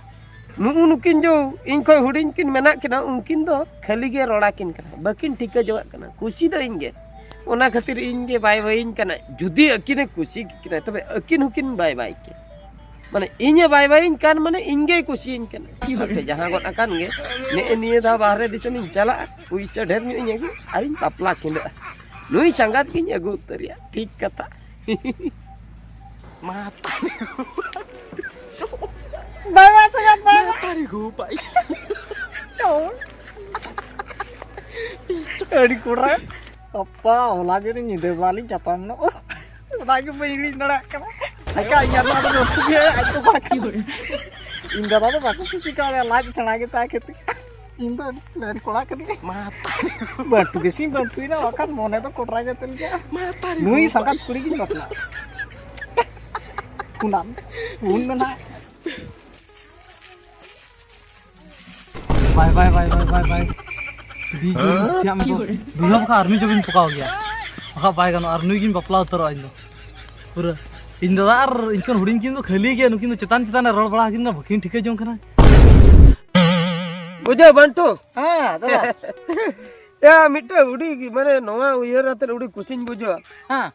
ᱱᱩᱜᱼᱩ ᱱᱩᱠᱤᱱ ᱡᱚ ᱤᱧ ᱠᱷᱚᱱ ᱦᱩᱰᱤᱧ ᱠᱤᱱ ᱢᱮᱱᱟᱜ ᱠᱤᱱᱟ, ᱩᱱᱠᱤᱱ ᱫᱚ ᱠᱷᱟᱹᱞᱤ ᱜᱮ ᱨᱚᱲᱟ ᱠᱤᱱ ᱠᱟᱱᱟ, ᱵᱟᱹᱠᱤᱱ ᱴᱷᱤᱠᱟᱹ ᱡᱚᱝᱟᱜ ᱠᱟᱱᱟ᱾ ᱠᱩᱥᱤ ᱫᱚ ᱤᱧ ᱜᱮ, ᱚᱱᱟ ᱠᱷᱟᱹᱛᱤᱨ ᱤᱧ ᱜᱮ ᱵᱟᱭ ᱵᱟᱭᱤᱧ ᱠᱟᱱᱟ᱾ ᱡᱩᱫᱤ ᱟᱹᱠᱤᱱᱮ ᱠᱩᱥᱤ ᱠᱤᱱᱟ, ᱛᱚᱵᱮ ᱟᱹᱠᱤᱱ ᱦᱚᱸᱠᱤᱱ ᱵᱟᱭ ᱵᱟᱭ ᱠᱤᱱ᱾ ᱢᱟᱱᱮ ᱤᱧᱮ ᱵᱟᱭ ᱵᱟᱭᱤᱧ ᱠᱟᱱ, ᱢᱟᱱᱮ ᱤᱧ ᱜᱮᱭ ᱠᱩᱥᱤᱭᱟᱹᱧ ᱠᱟᱱᱟ᱾ ᱟᱯᱮ ᱡᱟᱦᱟᱸ ᱜᱚᱫ ᱟᱠᱟᱱ ᱜᱮ, ᱱᱮᱜᱼᱮ ᱱᱤᱭᱟᱹ ᱫᱷᱟᱣ ᱵᱟᱦᱨᱮ ᱫᱤᱥᱚᱢ ᱤᱧ ᱪᱟᱞᱟᱜᱼᱟ, ᱯᱩᱭᱥᱟᱹ ᱰᱷᱮᱨ ᱧᱚᱜ ᱤᱧ ᱟᱹᱜᱩ ᱟᱨᱤᱧ ᱵᱟᱯᱞᱟ ᱪᱷᱤᱸᱰᱟᱹᱜᱼᱟ᱾ ᱱᱩᱭ ᱥᱟᱸᱜᱟᱛ ᱜᱤᱧ ᱟᱹᱜᱩ ᱩᱛᱟᱹᱨᱮᱭᱟ, ᱴᱷᱤᱠ ᱠᱟᱛᱷᱟ᱾ ᱢᱟ ᱛᱟᱨᱤ ᱜᱳ᱾ ᱵᱟᱭ ᱵᱟᱭ ᱥᱟᱸᱜᱟᱛ ᱵᱟᱭ ᱢᱟ ᱵᱟᱭ᱾ ᱛᱟᱨᱤ ᱜᱳ ᱵᱟᱭ᱾ ᱟᱹᱰᱤ ᱠᱚᱲᱟ᱾ ᱟᱯᱟ, ᱦᱚᱞᱟ ᱡᱮ ᱧᱤᱫᱟᱹ ᱵᱮᱲᱟ ᱞᱤᱧ ᱧᱟᱯᱟᱢ ᱱᱚᱜ᱾ ᱚᱱᱟ ᱜᱮ ᱵᱟᱹᱧ ᱦᱤᱲᱤᱧ ᱫᱟᱲᱮᱭᱟᱜ ᱠᱟᱱᱟ᱾ ᱮᱠᱟ ᱤᱧ ᱫᱟᱫᱟ ᱫᱚ ᱨᱟᱹᱥᱠᱟᱹ ᱜᱮ ᱟᱡ ᱫᱚ ᱵᱟᱝ ᱠᱟᱱᱟ᱾ ᱤᱧ ᱫᱟᱫᱟ ᱫᱚ ᱵᱟᱠᱚ ᱠᱩᱥᱤ ᱠᱟᱣᱫᱟ, ᱞᱟᱡ ᱥᱮᱬᱟ ᱜᱮᱛᱟᱭ ᱠᱷᱟᱹᱛᱤᱨ᱾ ᱤᱧ ᱫᱚ ᱟᱹᱰᱤ ᱯᱞᱮᱱ ᱠᱚᱲᱟ ᱠᱟᱹᱱᱟᱹᱧ᱾ ᱢᱟ ᱛᱟᱨᱤ᱾ ᱵᱟᱹᱴᱩ ᱜᱮᱥᱤᱧ ᱵᱟᱹᱴᱩᱭᱮᱱᱟ, ᱵᱟᱠᱷᱟᱱ ᱢᱚᱱᱮ ᱫᱚ ᱠᱚᱰᱨᱟ ᱜᱮ ᱛᱟᱹᱞᱤᱧᱟ᱾ ᱢᱟ ᱛᱟᱨᱤ ᱱᱩᱭ ᱜᱳ ᱥᱟᱸᱜᱟᱛ ᱵᱟᱭ᱾ ᱠᱩᱲᱤ ᱜᱤᱧ ᱵᱟᱯᱞᱟᱜᱼᱟ᱾ ᱚᱱᱟ ᱩᱱ ᱫᱚ ᱱᱟᱦᱟᱜ ᱵᱟᱭ, ᱵᱟᱭ, ᱵᱟᱭ, ᱵᱟᱭ, ᱵᱟᱭ, ᱵᱟᱭ᱾ ᱟᱹᱰᱤ ᱡᱳᱨ ᱠᱩᱥᱤᱭᱟᱜ ᱢᱮ ᱠᱚ᱾ ᱫᱩᱞᱦᱟᱹ ᱵᱟᱠᱷᱟᱱ ᱟᱨ ᱢᱤᱫ ᱡᱚᱵᱤᱧ ᱯᱚᱠᱟᱣ ᱜᱮᱭᱟ᱾ ᱵᱟᱠᱷᱟᱱ ᱵᱟᱭ ᱜᱟᱱᱚᱜᱼᱟ, ᱟᱨ ᱱᱩᱭ ᱜᱤᱧ ᱵᱟᱯᱞᱟ ᱩᱛᱟᱹᱨᱚᱜᱼᱟ ᱤᱧ ᱫᱚ᱾ ᱯᱩᱨᱟᱹ᱾ ᱤᱧ ᱫᱟᱫᱟ ᱟᱨ ᱤᱧ ᱠᱷᱚᱱ ᱦᱩᱰᱤᱧ ᱠᱤᱱ ᱫᱚ ᱠᱷᱟᱹᱞᱤ ᱜᱮ, ᱱᱩᱠᱤᱱ ᱫᱚ ᱪᱮᱛᱟᱱ ᱪᱮᱛᱟᱱ ᱨᱮ ᱨᱚᱲ ᱵᱟᱲᱟ ᱟᱹᱠᱤᱱ ᱠᱟᱱᱟ, ᱵᱟᱹᱠᱤᱱ ᱴᱷᱤᱠᱟᱹ ᱡᱚᱝ ᱠᱟᱱᱟ᱾ ᱵᱩᱡᱷᱟᱹᱣ, ᱵᱟᱱᱴᱩ? ᱦᱮᱸ, ᱫᱟᱫᱟ᱾ ᱭᱟ, ᱢᱤᱫᱴᱮᱱ ᱟᱹᱰᱤ, ᱢᱟᱱᱮ, ᱱᱚᱣᱟ ᱩᱭᱦᱟᱹᱨ ᱟᱛᱮ ᱟᱹᱰᱤ ᱠᱩᱥᱤᱧ ᱵᱩᱡᱷᱟᱹᱣᱟ᱾ ᱦᱮᱸ᱾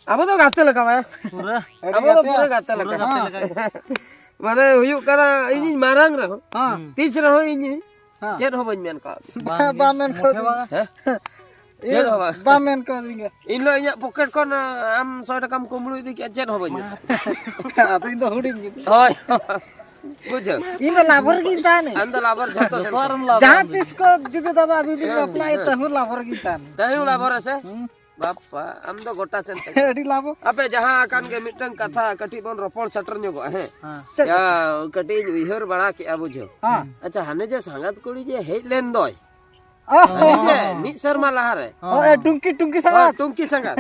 ᱟᱵᱚ ᱫᱚ ᱜᱟᱛᱮ ᱞᱮᱠᱟ, ᱵᱟᱭᱟ? ᱯᱩᱨᱟᱹ᱾ ᱟᱹᱰᱤ ᱟᱵᱚ ᱫᱚ ᱜᱟᱛᱮ᱾ ᱯᱩᱨᱟᱹ ᱜᱟᱛᱮ ᱯᱩᱨᱟᱹ ᱞᱮᱠᱟ᱾ ᱜᱟᱛᱮ ᱞᱮᱠᱟ ᱜᱮ᱾ ᱢᱟᱱᱮ, ᱦᱩᱭᱩᱜ ᱠᱟᱱᱟ, ᱤᱧᱤᱧ ᱢᱟᱨᱟᱝ ᱨᱮᱦᱚᱸ, ᱦᱮᱸ᱾ ᱛᱤᱥ ᱨᱮᱦᱚᱸ ᱤᱧ ᱦᱮᱸ᱾ ᱪᱮᱫ ᱦᱚᱸ ᱵᱟᱹᱧ ᱢᱮᱱ ᱠᱟᱣᱫᱮᱭᱟ᱾ ᱵᱟᱝ ᱜᱮ, ᱵᱟᱢ ᱢᱮᱱ ᱢᱚᱴᱷᱮ ᱠᱟᱣᱫᱤᱧᱟ᱾ ᱵᱟᱝ᱾ ᱦᱮᱸ? ᱤᱭᱟᱹ, ᱪᱮᱫ ᱦᱚᱸ ᱵᱟᱝ᱾ ᱵᱟᱢ ᱢᱮᱱ ᱠᱟᱣᱫᱤᱧᱟ᱾ ᱤᱧ ᱫᱚ ᱤᱧᱟᱹᱜ ᱯᱚᱠᱮᱴ ᱠᱷᱚᱱ, ᱟᱢ ᱥᱚᱭ ᱴᱟᱠᱟᱢ ᱠᱩᱢᱵᱽᱲᱩ ᱤᱫᱤ ᱠᱮᱜᱼᱟ, ᱪᱮᱫ ᱦᱚᱸ ᱵᱟᱹᱧ ᱢᱮᱱᱟ᱾ ᱟᱫᱚ ᱤᱧ ᱫᱚ ᱦᱩᱰᱤᱧ ᱜᱮ᱾ ᱦᱳᱭ᱾ ᱵᱩᱡᱷᱟᱹᱣ? ᱤᱧ ᱫᱚ ᱞᱟᱵᱷᱚᱨ ᱜᱤᱧ ᱛᱟᱦᱮᱱᱟ᱾ ᱟᱢ ᱫᱚ ᱞᱟᱵᱷᱚᱨ ᱡᱷᱚᱛᱚ ᱥᱮᱱ ᱡᱚᱛᱚ ᱠᱷᱚᱱ᱾ ᱟᱨᱮᱢ ᱞᱟᱵᱷᱚᱨ ᱡᱟᱦᱟᱸ ᱟᱢ ᱫᱚ᱾ ᱛᱤᱥ ᱠᱚ ᱡᱩᱫᱤ ᱫᱟᱫᱟ ᱟᱹᱵᱤᱱ ᱵᱤᱱ ᱦᱮᱸ, ᱵᱟᱯᱞᱟᱜᱼᱟ, ᱦᱮᱸ᱾ ᱛᱟᱹᱦᱩ ᱞᱟᱵᱷᱚᱨ ᱟᱥᱮ? ᱦᱩᱸ᱾ ᱵᱟᱯᱟ, ᱟᱢ ᱫᱚ ᱜᱚᱴᱟ ᱥᱮᱱ ᱛᱮᱜᱮ᱾ ᱟᱹᱰᱤ ᱞᱟᱵᱷᱚ᱾ ᱟᱯᱮ ᱡᱟᱦᱟᱸ ᱟᱠᱟᱱ ᱜᱮ ᱢᱤᱫᱴᱟᱝ ᱠᱟᱛᱷᱟ ᱠᱟᱹᱴᱤᱡ ᱵᱚᱱ ᱨᱚᱯᱚᱲ ᱥᱮᱴᱮᱨ ᱧᱚᱜᱚᱜᱼᱟ, ᱦᱮᱸ? ᱦᱮᱸ᱾ ᱪᱮᱫ ᱭᱟ, ᱠᱟᱛᱷᱟ? ᱠᱟᱹᱴᱤᱡ ᱤᱧ ᱩᱭᱦᱟᱹᱨ ᱵᱟᱲᱟ ᱠᱮᱜᱼᱟ, ᱵᱩᱡᱷᱟᱹᱣ᱾ ᱦᱮᱸ᱾ ᱟᱪᱪᱷᱟ, ᱦᱟᱱᱮ ᱡᱮ ᱥᱟᱸᱜᱟᱛ ᱠᱩᱲᱤ ᱡᱮ ᱦᱮᱡ ᱞᱮᱱ ᱫᱚᱭ, ᱚ, ᱢᱤᱫ ᱥᱮᱨᱢᱟ ᱞᱟᱦᱟᱨᱮ᱾ ᱚ, ᱮ, ᱴᱩᱝᱠᱤ, ᱴᱩᱝᱠᱤ ᱥᱟᱸᱜᱟᱛ᱾ ᱴᱩᱝᱠᱤ ᱥᱟᱸᱜᱟᱛ᱾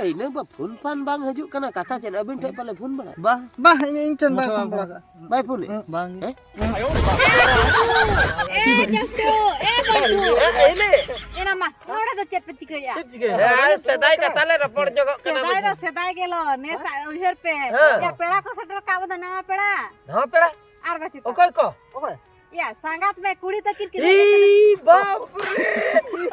ᱤᱱᱟᱹ ᱵᱟ ᱯᱷᱳᱱ ᱯᱷᱟᱱ ᱵᱟᱝ ᱦᱤᱡᱩᱜ ᱠᱟᱱᱟ, ᱠᱟᱛᱷᱟ ᱪᱮᱫ ᱟᱹᱵᱤᱱ ᱴᱷᱮᱱ ᱯᱟᱞᱮ ᱯᱷᱳᱱ ᱵᱟᱲᱟ? ᱵᱟᱝ, ᱤᱧ ᱴᱷᱮᱱ ᱵᱟᱭ ᱯᱷᱳᱱ ᱵᱟᱲᱟ ᱠᱟᱜᱼᱟ᱾ ᱵᱟᱭ ᱯᱷᱳᱱ ᱮᱫ? ᱵᱟᱝ᱾ ᱦᱮᱸ? ᱮ ᱡᱟᱹᱥᱩ, ᱮ ᱵᱟᱹᱥᱩ᱾ ᱮᱱᱟ ᱢᱟ, ᱱᱚᱰᱮ ᱫᱚ ᱪᱮᱫ ᱯᱮ ᱪᱤᱠᱟᱹᱭᱮᱜᱼᱟ? ᱪᱮᱫ ᱪᱤᱠᱟᱹᱭᱮᱜᱼᱟ? ᱦᱮᱸ, ᱥᱮᱫᱟᱭ ᱠᱟᱛᱷᱟ ᱞᱮ ᱨᱚᱯᱚᱲ ᱡᱚᱜᱚᱜ ᱠᱟᱱᱟ᱾ ᱥᱮᱫᱟᱭ ᱫᱚ ᱥᱮᱫᱟᱭ ᱜᱮᱞᱚ, ᱱᱮᱥ ᱩᱭᱦᱟᱹᱨ ᱯᱮ᱾ ᱦᱮᱸ᱾ ᱭᱟ, ᱯᱮᱲᱟ ᱠᱚ ᱥᱮᱴᱮᱨ ᱠᱟᱜ ᱵᱚᱱᱟ, ᱱᱟᱣᱟ ᱯᱮᱲᱟ᱾ ᱱᱟᱣᱟ ᱯᱮᱲᱟ? ᱟᱨ ᱵᱟᱪᱮ ᱚᱠᱚᱭ ᱠᱚ? ᱚᱠᱚᱭ? ᱭᱟ, ᱥᱟᱸᱜᱟᱛ ᱢᱮ, ᱠᱩᱲᱤ ᱛᱟᱹᱠᱤᱱ ᱠᱤᱱ ᱦᱮᱡ ᱟᱠᱟᱱᱟ᱾ ᱤ ᱵᱟᱯ ᱨᱮ!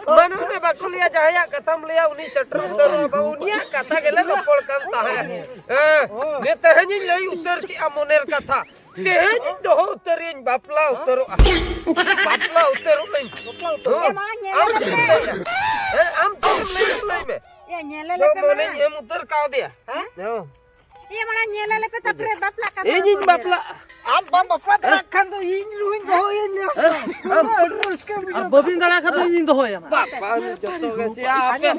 ᱢᱟᱱᱮ ᱚᱱᱮ ᱵᱟᱠᱚ ᱞᱟᱹᱭᱟ, ᱡᱟᱦᱟᱸᱭᱟᱜ ᱠᱟᱛᱷᱟᱢ ᱞᱟᱹᱭᱟ, ᱩᱱᱤ ᱥᱮᱴᱮᱨ ᱩᱛᱟᱹᱨᱚᱜᱼᱟ᱾ ᱵᱟᱵᱩ, ᱩᱱᱤᱭᱟᱜ ᱠᱟᱛᱷᱟ ᱜᱮᱞᱮ ᱨᱚᱯᱚᱲ ᱠᱟᱱ ᱛᱟᱦᱮᱸᱫ᱾ ᱦᱮᱸ, ᱱᱤᱛ ᱛᱮᱦᱮᱧᱤᱧ ᱞᱟᱹᱭ ᱩᱛᱟᱹᱨ ᱠᱮᱜᱼᱟ ᱢᱚᱱᱮᱨ ᱠᱟᱛᱷᱟ᱾ ᱛᱮᱦᱮᱧ ᱤᱧ ᱫᱚᱦᱚ ᱩᱛᱟᱹᱨᱤᱧ, ᱵᱟᱯᱞᱟ ᱩᱛᱟᱹᱨᱚᱜᱼᱟ᱾ ᱵᱟᱯᱞᱟ ᱩᱛᱟᱹᱨᱚᱜ ᱟᱹᱧ᱾ ᱵᱟᱯᱞᱟ ᱩᱛᱟᱹᱨᱚᱜ᱾ ᱦᱮᱸ? ᱮ ᱢᱟ, ᱧᱮᱞ ᱟᱢ ᱞᱮᱯᱮ᱾ ᱪᱮᱫ ᱮᱢ ᱞᱟᱹᱭᱟ? ᱦᱮᱸ, ᱟᱢ ᱪᱮᱫ ᱮᱢ ᱞᱟᱹᱭᱟ? ᱞᱟᱹᱭ ᱢᱮ᱾ ᱮ, ᱧᱮᱞ ᱫᱚ ᱞᱮᱯᱮ ᱢᱟ᱾ ᱢᱚᱱᱮᱧ ᱮᱢ ᱩᱛᱟᱹᱨ ᱠᱟᱣᱫᱮᱭᱟ᱾ ᱦᱮᱸ? ᱦᱮᱸ᱾ ᱤᱭᱟᱹ, ᱢᱟᱲᱟᱝ ᱧᱮᱞ ᱟᱞᱮ ᱯᱮ, ᱛᱟᱯᱚᱨᱮ ᱵᱟᱯᱞᱟᱜ ᱠᱟᱛᱷᱟ ᱤᱧᱤᱧ ᱵᱚᱱ ᱧᱮᱞᱟ᱾ ᱵᱟᱯᱞᱟᱜᱼᱟ᱾ ᱟᱢ ᱵᱟᱢ ᱵᱟᱯᱞᱟ ᱫᱟᱲᱮᱭᱟᱜ ᱠᱷᱟᱱ ᱫᱚ ᱤᱧ ᱨᱩᱦᱤᱧ ᱫᱚᱦᱚᱭᱟ, ᱞᱟᱹᱭᱟ᱾ ᱦᱮᱸ? ᱯᱩᱨᱟᱹ ᱟᱹᱰᱤ ᱨᱟᱹᱥᱠᱟᱹ ᱟᱨ ᱵᱩᱡᱷᱟᱹᱜᱼᱟ᱾ ᱵᱟᱹᱵᱤᱱ ᱫᱟᱲᱮᱭᱟᱜ ᱠᱷᱟᱱ ᱫᱚ ᱤᱧᱤᱧ ᱫᱚᱦᱚᱭᱟ ᱱᱟᱜ᱾ ᱵᱟᱯ, ᱵᱟᱝ, ᱡᱚᱛᱚ ᱜᱮ ᱪᱮᱫ? ᱟᱯᱮ,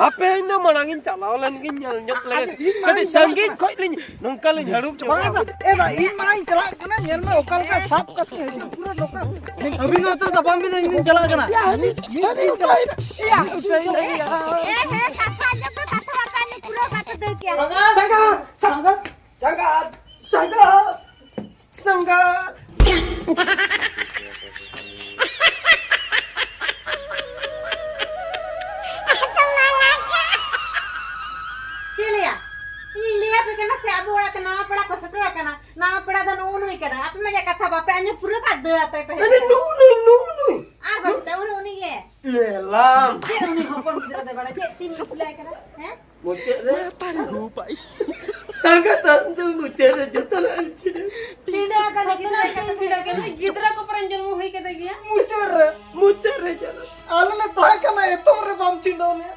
ᱟᱯᱮ ᱤᱧ ᱫᱚ ᱢᱟᱲᱟᱝ ᱤᱧ ᱪᱟᱞᱟᱣ ᱞᱮᱱ ᱜᱤᱧ, ᱧᱮᱞ ᱧᱚᱜ ᱞᱮᱜᱮ᱾ ᱟᱨ ᱤᱧ ᱢᱟᱲᱟᱝ ᱠᱟᱹᱴᱤᱡ ᱤᱧ ᱪᱟᱞᱟᱜ ᱥᱟᱺᱜᱤᱧ ᱠᱷᱚᱡ ᱞᱤᱧ, ᱱᱚᱝᱠᱟ ᱞᱤᱧ ᱦᱟᱹᱲᱩᱵ ᱧᱚᱜ ᱵᱟᱝ, ᱠᱚᱣᱟ᱾ ᱮ ᱵᱟ, ᱤᱧ ᱢᱟᱲᱟᱝ ᱤᱧ ᱪᱟᱞᱟᱜ ᱠᱟᱱᱟ, ᱧᱮᱞ ᱢᱮ ᱚᱠᱟ ᱞᱮᱠᱟ ᱥᱟᱵ ᱠᱟᱛᱮ ᱦᱤᱡᱩᱜ, ᱯᱩᱨᱟᱹ ᱱᱚᱝᱠᱟ᱾ ᱟᱹᱵᱤᱱ ᱫᱚ ᱱᱤᱛᱚᱜ ᱛᱟᱯᱟᱢ ᱵᱤᱱ, ᱤᱧ ᱫᱩᱧ ᱪᱟᱞᱟᱜ ᱠᱟᱱᱟ᱾ ᱤᱭᱟ, ᱤᱧ ᱫᱩᱧ ᱪᱟᱞᱟᱜ ᱠᱟᱱᱟ᱾ ᱤᱭᱟ, ᱤᱭᱟ᱾ ᱮ, ᱦᱮᱸ, ᱠᱟᱛᱷᱟ ᱟᱸᱡᱚᱢ ᱯᱮ, ᱠᱟᱛᱷᱟ ᱵᱟᱨᱛᱟ ᱱᱤᱭᱮ ᱯᱩᱨᱟᱹ ᱵᱟᱯᱮ ᱫᱟᱹᱲ ᱠᱮᱭᱟ᱾ ᱥᱟᱸᱜᱟᱛ, ᱥᱟᱸᱜᱟᱛ, ᱥᱟᱸᱜᱟᱛ, ᱥᱟᱸᱜᱟᱛ, ᱥᱟᱸᱜᱟᱛ᱾ ᱪᱮᱫ ᱞᱟᱹᱭᱟ? ᱤᱧ ᱞᱟᱹᱭ ᱟᱯᱮ ᱠᱟᱱᱟ ᱥᱮ, ᱟᱵᱚ ᱚᱲᱟᱜ ᱛᱮ ᱱᱟᱣᱟ ᱯᱮᱲᱟ ᱠᱚ ᱥᱮᱴᱮᱨ ᱟᱠᱟᱱᱟ᱾ ᱱᱟᱣᱟ ᱯᱮᱲᱟ ᱫᱚ ᱱᱩᱜᱼᱩ ᱱᱩᱭ ᱠᱟᱱᱟ᱾ ᱟᱯᱮ ᱢᱟ ᱡᱟ ᱠᱟᱛᱷᱟ ᱵᱟᱯᱮ ᱟᱸᱡᱚᱢ ᱯᱩᱨᱟᱹᱣ ᱠᱟᱜ, ᱫᱟᱹᱲ ᱟᱛᱮ ᱯᱮ ᱦᱮᱡ ᱟᱨᱮ ᱮᱱᱟ᱾ ᱱᱩᱜᱼᱩ ᱱᱩᱭ, ᱱᱩᱜᱼᱩ ᱱᱩᱭ᱾ ᱟᱨ ᱵᱟᱹᱱᱩᱜ ᱛᱟᱭᱟ, ᱩᱱᱤ, ᱩᱱᱤ ᱜᱮ᱾ ᱞᱮᱞᱟᱢ᱾ ᱪᱮᱫ ᱩᱱᱤ ᱦᱚᱯᱚᱱ ᱜᱤᱫᱽᱨᱟᱹ ᱫᱚᱭ ᱵᱟᱲᱟᱭᱟ? ᱪᱮᱫ ᱛᱤᱱ ᱮᱯᱞᱟᱭ ᱠᱟᱱᱟ? ᱦᱮᱸ? ᱢᱩᱪᱟᱹᱫ ᱨᱮ᱾ ᱥᱟᱸᱜᱟᱛ ᱟᱢ ᱫᱚ ᱢᱩᱪᱟᱹᱫ ᱨᱮ ᱡᱚᱛᱚᱱᱟᱜ ᱮᱢ ᱪᱷᱤᱰᱟᱹᱣ᱾ ᱪᱷᱤᱰᱟᱹᱣ ᱟᱠᱟᱱᱟ ᱜᱤᱫᱽᱨᱟᱹ ᱠᱟᱛᱷᱟ ᱪᱷᱤᱰᱟᱹᱣ ᱠᱟᱱᱟ᱾ ᱜᱤᱫᱽᱨᱟᱹ ᱠᱚ ᱯᱚᱨᱮ ᱡᱚᱱᱢᱚ ᱦᱩᱭ ᱠᱟᱛᱮ ᱜᱮᱭᱟ᱾ ᱢᱩᱪᱟᱹᱫ ᱨᱮ, ᱢᱩᱪᱟᱹᱫ ᱨᱮ ᱡᱟᱱᱟᱢ᱾ ᱟᱞᱮ ᱞᱮ ᱛᱟᱦᱮᱸ ᱠᱟᱱᱟ, ᱮᱛᱚᱢ ᱨᱮ ᱵᱟᱢ ᱪᱷᱤᱰᱟᱹᱣ ᱞᱮᱭᱟ᱾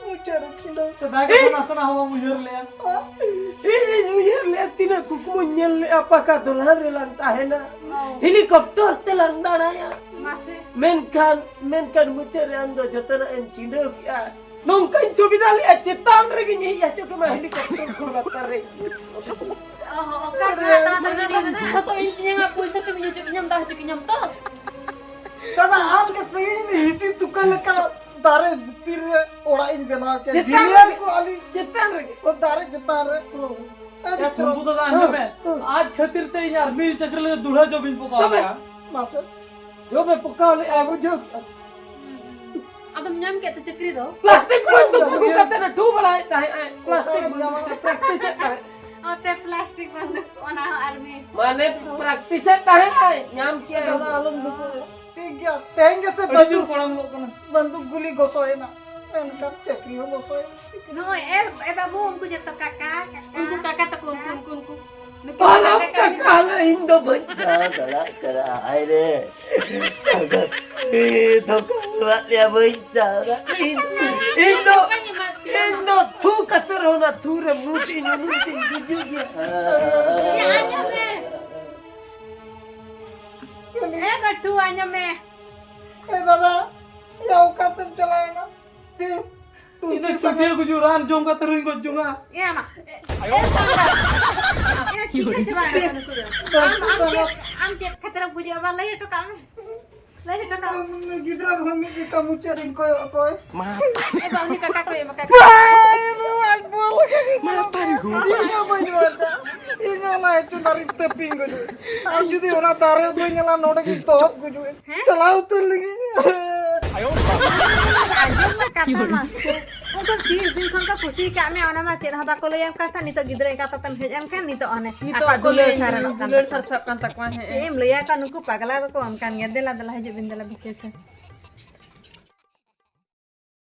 ᱢᱩᱪᱟᱹᱫ ᱨᱮ ᱪᱷᱤᱰᱟᱹᱣ᱾ ᱥᱮᱫᱟᱭ ᱠᱚ ᱥᱟᱱᱟ ᱥᱟᱱᱟ ᱦᱚᱸ ᱵᱟᱢ ᱩᱭᱦᱟᱹᱨ ᱞᱮᱭᱟ᱾ ᱤᱧ ᱤᱧ ᱩᱭᱦᱟᱹᱨ ᱞᱮᱭᱟ, ᱛᱤᱱᱟᱹᱜ ᱠᱩᱠᱢᱩᱧ ᱧᱮᱞ ᱞᱮᱜᱼᱟ, ᱯᱟᱠᱟ ᱫᱚᱞᱦᱟ ᱨᱮ ᱞᱟᱝ ᱛᱟᱦᱮᱱᱟ᱾ ᱚ᱾ ᱦᱮᱞᱤᱠᱚᱯᱴᱚᱨ ᱛᱮ ᱞᱟᱝ ᱫᱟᱬᱟᱭᱟ᱾ ᱢᱟᱥᱮ᱾ ᱢᱮᱱᱠᱷᱟᱱ, ᱢᱮᱱᱠᱷᱟᱱ ᱢᱩᱪᱟᱹᱫ ᱨᱮ ᱟᱢ ᱫᱚ ᱡᱚᱛᱚᱱᱟᱜ ᱮᱢ ᱪᱷᱤᱰᱟᱹᱣ ᱠᱮᱜᱼᱟ᱾ ᱱᱚᱝᱠᱟᱧ ᱥᱩᱵᱤᱫᱷᱟ ᱞᱮᱜᱼᱟ, ᱪᱮᱛᱟᱱ ᱨᱮᱜᱮᱧ ᱦᱮᱡ ᱦᱚᱪᱚ ᱠᱮᱢᱟ, ᱦᱮᱞᱤᱠᱚᱯᱴᱚᱨ ᱠᱷᱚᱱ ᱞᱟᱛᱟᱨ ᱨᱮ᱾ ᱚ, ᱚᱠᱟ ᱨᱮ ᱫᱟᱬᱟ ᱫᱟᱬᱟ ᱫᱟᱬᱟ ᱫᱟᱬᱟ᱾ ᱡᱷᱚᱛᱚ ᱤᱧ ᱛᱤᱧᱟᱹ, ᱯᱩᱭᱥᱟᱹ ᱛᱮᱢ ᱦᱤᱡᱩᱜ ᱧᱟᱢ ᱫᱟ, ᱦᱤᱡᱩᱜ ᱧᱟᱢ ᱛᱚ᱾ ᱫᱟᱫᱟ, ᱟᱢ ᱜᱮ ᱥᱮ ᱤᱧ ᱦᱤᱥᱤ ᱛᱩᱠᱟᱹ ᱞᱮᱠᱟ ᱫᱟᱨᱮ ᱵᱷᱤᱛᱤᱨ ᱨᱮ ᱚᱲᱟᱜ ᱤᱧ ᱵᱮᱱᱟᱣ ᱠᱮᱭᱟ᱾ ᱪᱮᱛᱟᱱ ᱡᱤᱞᱤᱭᱟᱹ ᱨᱮᱜᱮ᱾ ᱠᱚ ᱟᱹᱞᱤᱧ ᱪᱮᱛᱟᱱ ᱨᱮᱜᱮ᱾ ᱚ, ᱫᱟᱨᱮ ᱪᱮᱛᱟᱱ ᱨᱮ᱾ ᱚ, ᱟᱹᱰᱤ ᱮ, ᱪᱚᱨᱚᱠ᱾ ᱠᱩᱢᱵᱩ ᱫᱟᱫᱟ, ᱟᱸᱡᱚᱢ ᱢᱮ᱾ ᱦᱮᱸ, ᱦᱮᱸ᱾ ᱟᱡ ᱠᱷᱟᱹᱛᱤᱨ ᱛᱮ ᱤᱧ ᱟᱨᱢᱤ ᱪᱟᱹᱠᱨᱤ ᱞᱟᱹᱜᱤᱫ ᱫᱩᱲᱦᱟᱹ ᱡᱚᱵ ᱤᱧ ᱯᱚᱠᱟᱣ ᱛᱚᱵᱮ? ᱞᱮᱭᱟ᱾ ᱢᱟᱥᱮ᱾ ᱡᱚᱵ ᱮ ᱯᱚᱠᱟᱣ ᱞᱮᱭᱟ, ᱵᱩᱡᱷᱟᱹᱣ ᱠᱮᱫᱟ᱾ ᱟᱫᱚᱢ ᱧᱟᱢ ᱠᱮᱫ ᱛᱮ ᱪᱟᱹᱠᱨᱤ ᱫᱚ? ᱯᱞᱟᱥᱴᱤᱠ ᱵᱚᱱᱫᱩᱠ ᱟᱹᱜᱩ ᱠᱟᱛᱮ ᱱᱟᱹᱴᱷᱩ ᱵᱟᱲᱟᱭᱮᱫ ᱛᱟᱦᱮᱸᱫ ᱟᱭ᱾ ᱯᱞᱟᱥᱴᱤᱠ ᱵᱚᱱᱫᱩᱠ ᱛᱮ ᱯᱨᱮᱠᱴᱤᱥ ᱮᱫ ᱛᱟᱦᱮᱸᱫ᱾ ᱚ, ᱛᱮ ᱯᱞᱟᱥᱴᱤᱠ ᱵᱚᱱᱫᱩᱠ, ᱚᱱᱟ ᱦᱚᱸ ᱟᱨᱢᱤ᱾ ᱢᱟᱱᱮ ᱯᱨᱮᱠᱴᱤᱥ ᱮᱫ ᱛᱟᱦᱮᱸᱫ ᱟᱭ, ᱧᱟᱢ ᱠᱮᱫ ᱟᱭ᱾ ᱫᱟᱫᱟ, ᱟᱞᱚᱢ ᱫᱩᱠᱩᱜᱼᱟ᱾ ᱴᱷᱤᱠ ᱜᱮᱭᱟ, ᱛᱮᱦᱮᱧ ᱜᱮᱥᱮ ᱟᱹᱰᱤ ᱡᱳᱨ ᱵᱟᱹᱱᱫᱩᱠ, ᱠᱚᱲᱟᱢ ᱞᱚᱜ ᱠᱟᱱᱟ᱾ ᱵᱟᱹᱱᱫᱩᱠ ᱜᱩᱞᱤ ᱜᱚᱥᱚᱭᱮᱱᱟ, ᱢᱮᱱᱠᱷᱟᱱ ᱪᱟᱹᱠᱨᱤ ᱦᱚᱸ ᱜᱚᱥᱚᱭᱮᱱᱟ᱾ ᱱᱚᱜᱼᱚᱭ, ᱮ, ᱮ ᱵᱟᱹᱵᱩ, ᱩᱱᱠᱩ ᱡᱚᱛᱚ ᱠᱟᱠᱟ, ᱠᱟᱠᱟ᱾ ᱩᱱᱠᱩ ᱠᱟᱠᱟ ᱛᱟᱠᱚ, ᱩᱱᱠᱩ, ᱩᱱᱠᱩ, ᱩᱱᱠᱩ᱾ ᱱᱩᱠᱩ ᱟᱞᱚᱢ ᱠᱟᱠᱟ, ᱠᱟᱠᱟ, ᱟᱞᱚ, ᱤᱧ ᱫᱚ ᱵᱟᱹᱧ ᱪᱟᱞᱟᱣ ᱫᱟᱲᱮᱭᱟᱜ ᱠᱟᱱᱟ, ᱦᱟᱭ ᱨᱮ᱾ ᱥᱟᱜᱟᱛ, ᱮ, ᱫᱷᱳᱠᱟ ᱮᱢᱟᱫ ᱞᱮᱭᱟ, ᱵᱟᱹᱧ ᱪᱟᱞᱟᱣ ᱫᱟᱲᱮᱭᱟᱜ᱾ ᱤᱧ, ᱤᱧ ᱫᱚ, ᱤᱧ ᱫᱚ ᱛᱷᱩ ᱠᱟᱛᱮ ᱨᱮᱦᱚᱸ ᱚᱱᱟ ᱛᱷᱩ ᱨᱮ ᱢᱩᱛ ᱤᱧ ᱩᱱᱤ ᱛᱤᱧ ᱜᱩᱡᱩᱜ ᱜᱮᱭᱟ᱾ ᱮ, ᱟᱸᱡᱚᱢ ᱢᱮ᱾ ᱮ, ᱵᱟᱹᱴᱩ, ᱟᱸᱡᱚᱢ ᱢᱮ᱾ ᱮ ᱫᱟᱫᱟ, ᱭᱟ ᱚᱠᱟᱛᱮᱢ ᱪᱟᱞᱟᱣᱮᱱᱟ? ᱪᱮ, ᱤᱧ ᱫᱚ ᱪᱩᱴᱤᱭᱟᱹ ᱜᱩᱡᱩᱜ ᱨᱟᱱ ᱡᱚᱢ ᱠᱟᱛᱮ ᱨᱮᱦᱚᱸᱧ ᱜᱚᱡ ᱡᱚᱝᱟ᱾ ᱮ ᱢᱟ, ᱮ, ᱮ ᱥᱟᱢᱵᱟ᱾ ᱮ, ᱪᱤᱠᱟᱹ ᱪᱟᱵᱟᱭᱮᱱᱟ ᱱᱩᱠᱩ ᱫᱚ? ᱟᱢ, ᱟᱢ ᱪᱮᱫ, ᱟᱢ ᱪᱮᱫ ᱠᱷᱟᱹᱛᱤᱨᱮᱢ ᱜᱩᱡᱩᱜᱼᱟ? ᱢᱟ ᱞᱟᱹᱭ ᱦᱚᱴᱚ ᱠᱟᱜ ᱢᱮ᱾ ᱞᱟᱹᱭ ᱦᱚᱴᱚ ᱠᱟᱜ ᱢᱮ᱾ ᱜᱤᱫᱽᱨᱟᱹ ᱠᱚᱦᱚᱸ ᱢᱤᱫ ᱞᱮᱠᱟ ᱢᱩᱪᱟᱹᱫ ᱨᱤᱧ ᱠᱚᱭᱚᱜ ᱟᱠᱚᱣᱟ᱾ ᱮ ᱵᱟ, ᱩᱱᱤ ᱠᱟᱠᱟ ᱠᱚ ᱮᱢ ᱟᱠᱟᱫ ᱠᱚᱣᱟ᱾ ᱵᱟᱝ, ᱱᱚᱣᱟ ᱵᱚᱞ ᱜᱮ ᱢᱟ ᱯᱟᱨᱤ ᱜᱚ᱾ ᱤᱧ ᱦᱚᱸ ᱵᱟᱹᱧ ᱵᱟᱧᱪᱟᱜᱼᱟ᱾ ᱤᱧ ᱦᱚᱸ ᱚᱱᱟ ᱪᱚᱸᱫᱟ ᱨᱤᱧ ᱛᱟᱹᱯᱤᱧ ᱜᱚᱡᱚᱜᱼᱟ᱾ ᱟᱨ ᱡᱩᱫᱤ ᱚᱱᱟ ᱫᱟᱨᱮ ᱵᱟᱹᱧ ᱧᱮᱞᱟ, ᱱᱚᱰᱮ ᱜᱤᱧ ᱛᱚᱦᱚᱫ ᱜᱚᱡᱚᱜᱼᱟ᱾ ᱦᱮᱸ? ᱪᱟᱞᱟᱣ ᱩᱛᱟᱹᱨ ᱞᱟᱹᱜᱤᱫ᱾ ᱟᱸᱡᱚᱢ ᱢᱮ ᱠᱟᱛᱷᱟ ᱢᱟ᱾ ᱩᱱᱠᱩ ᱛᱤᱥ ᱫᱤᱱ ᱠᱷᱚᱱ ᱠᱚ ᱠᱩᱥᱤ ᱟᱠᱟᱫ ᱢᱮᱭᱟ, ᱚᱱᱟ ᱢᱟ ᱪᱮᱫ ᱦᱚᱸ ᱵᱟᱠᱚ ᱞᱟᱹᱭᱟᱢ ᱠᱟᱱ ᱛᱟᱦᱮᱸᱫ᱾ ᱱᱤᱛᱚᱜ ᱜᱤᱫᱽᱨᱟᱹ ᱮᱸᱜᱟᱛ ᱠᱟᱛᱮᱢ ᱦᱮᱡ ᱮᱱ ᱠᱷᱟᱱ, ᱱᱤᱛᱚᱜ ᱚᱱᱮ ᱱᱤᱛᱚᱜ ᱟᱠᱚᱣᱟᱜ ᱠᱚ ᱫᱩᱞᱟᱹᱲ ᱞᱟᱹᱭ, ᱥᱟᱨᱮᱲᱚᱜ ᱠᱟᱱ ᱫᱩᱞᱟᱹᱲ ᱛᱟᱠᱚᱣᱟ᱾ ᱥᱟᱨᱥᱟᱜ ᱠᱟᱱ ᱛᱟᱠᱚᱣᱟ, ᱦᱮᱸ᱾ ᱪᱮᱫ ᱮᱢ ᱞᱟᱹᱭᱟ ᱠᱚᱣᱟ, ᱱᱩᱠᱩ ᱯᱟᱜᱽᱞᱟ ᱫᱚᱠᱚ ᱚᱱᱠᱟᱱ ᱜᱮᱭᱟ᱾ ᱫᱮᱞᱟ, ᱫᱮᱞᱟ, ᱦᱤᱡᱩᱜ ᱵᱤᱱ, ᱫᱮᱞᱟ, ᱵᱤᱪᱟᱹᱨ ᱥᱮ᱾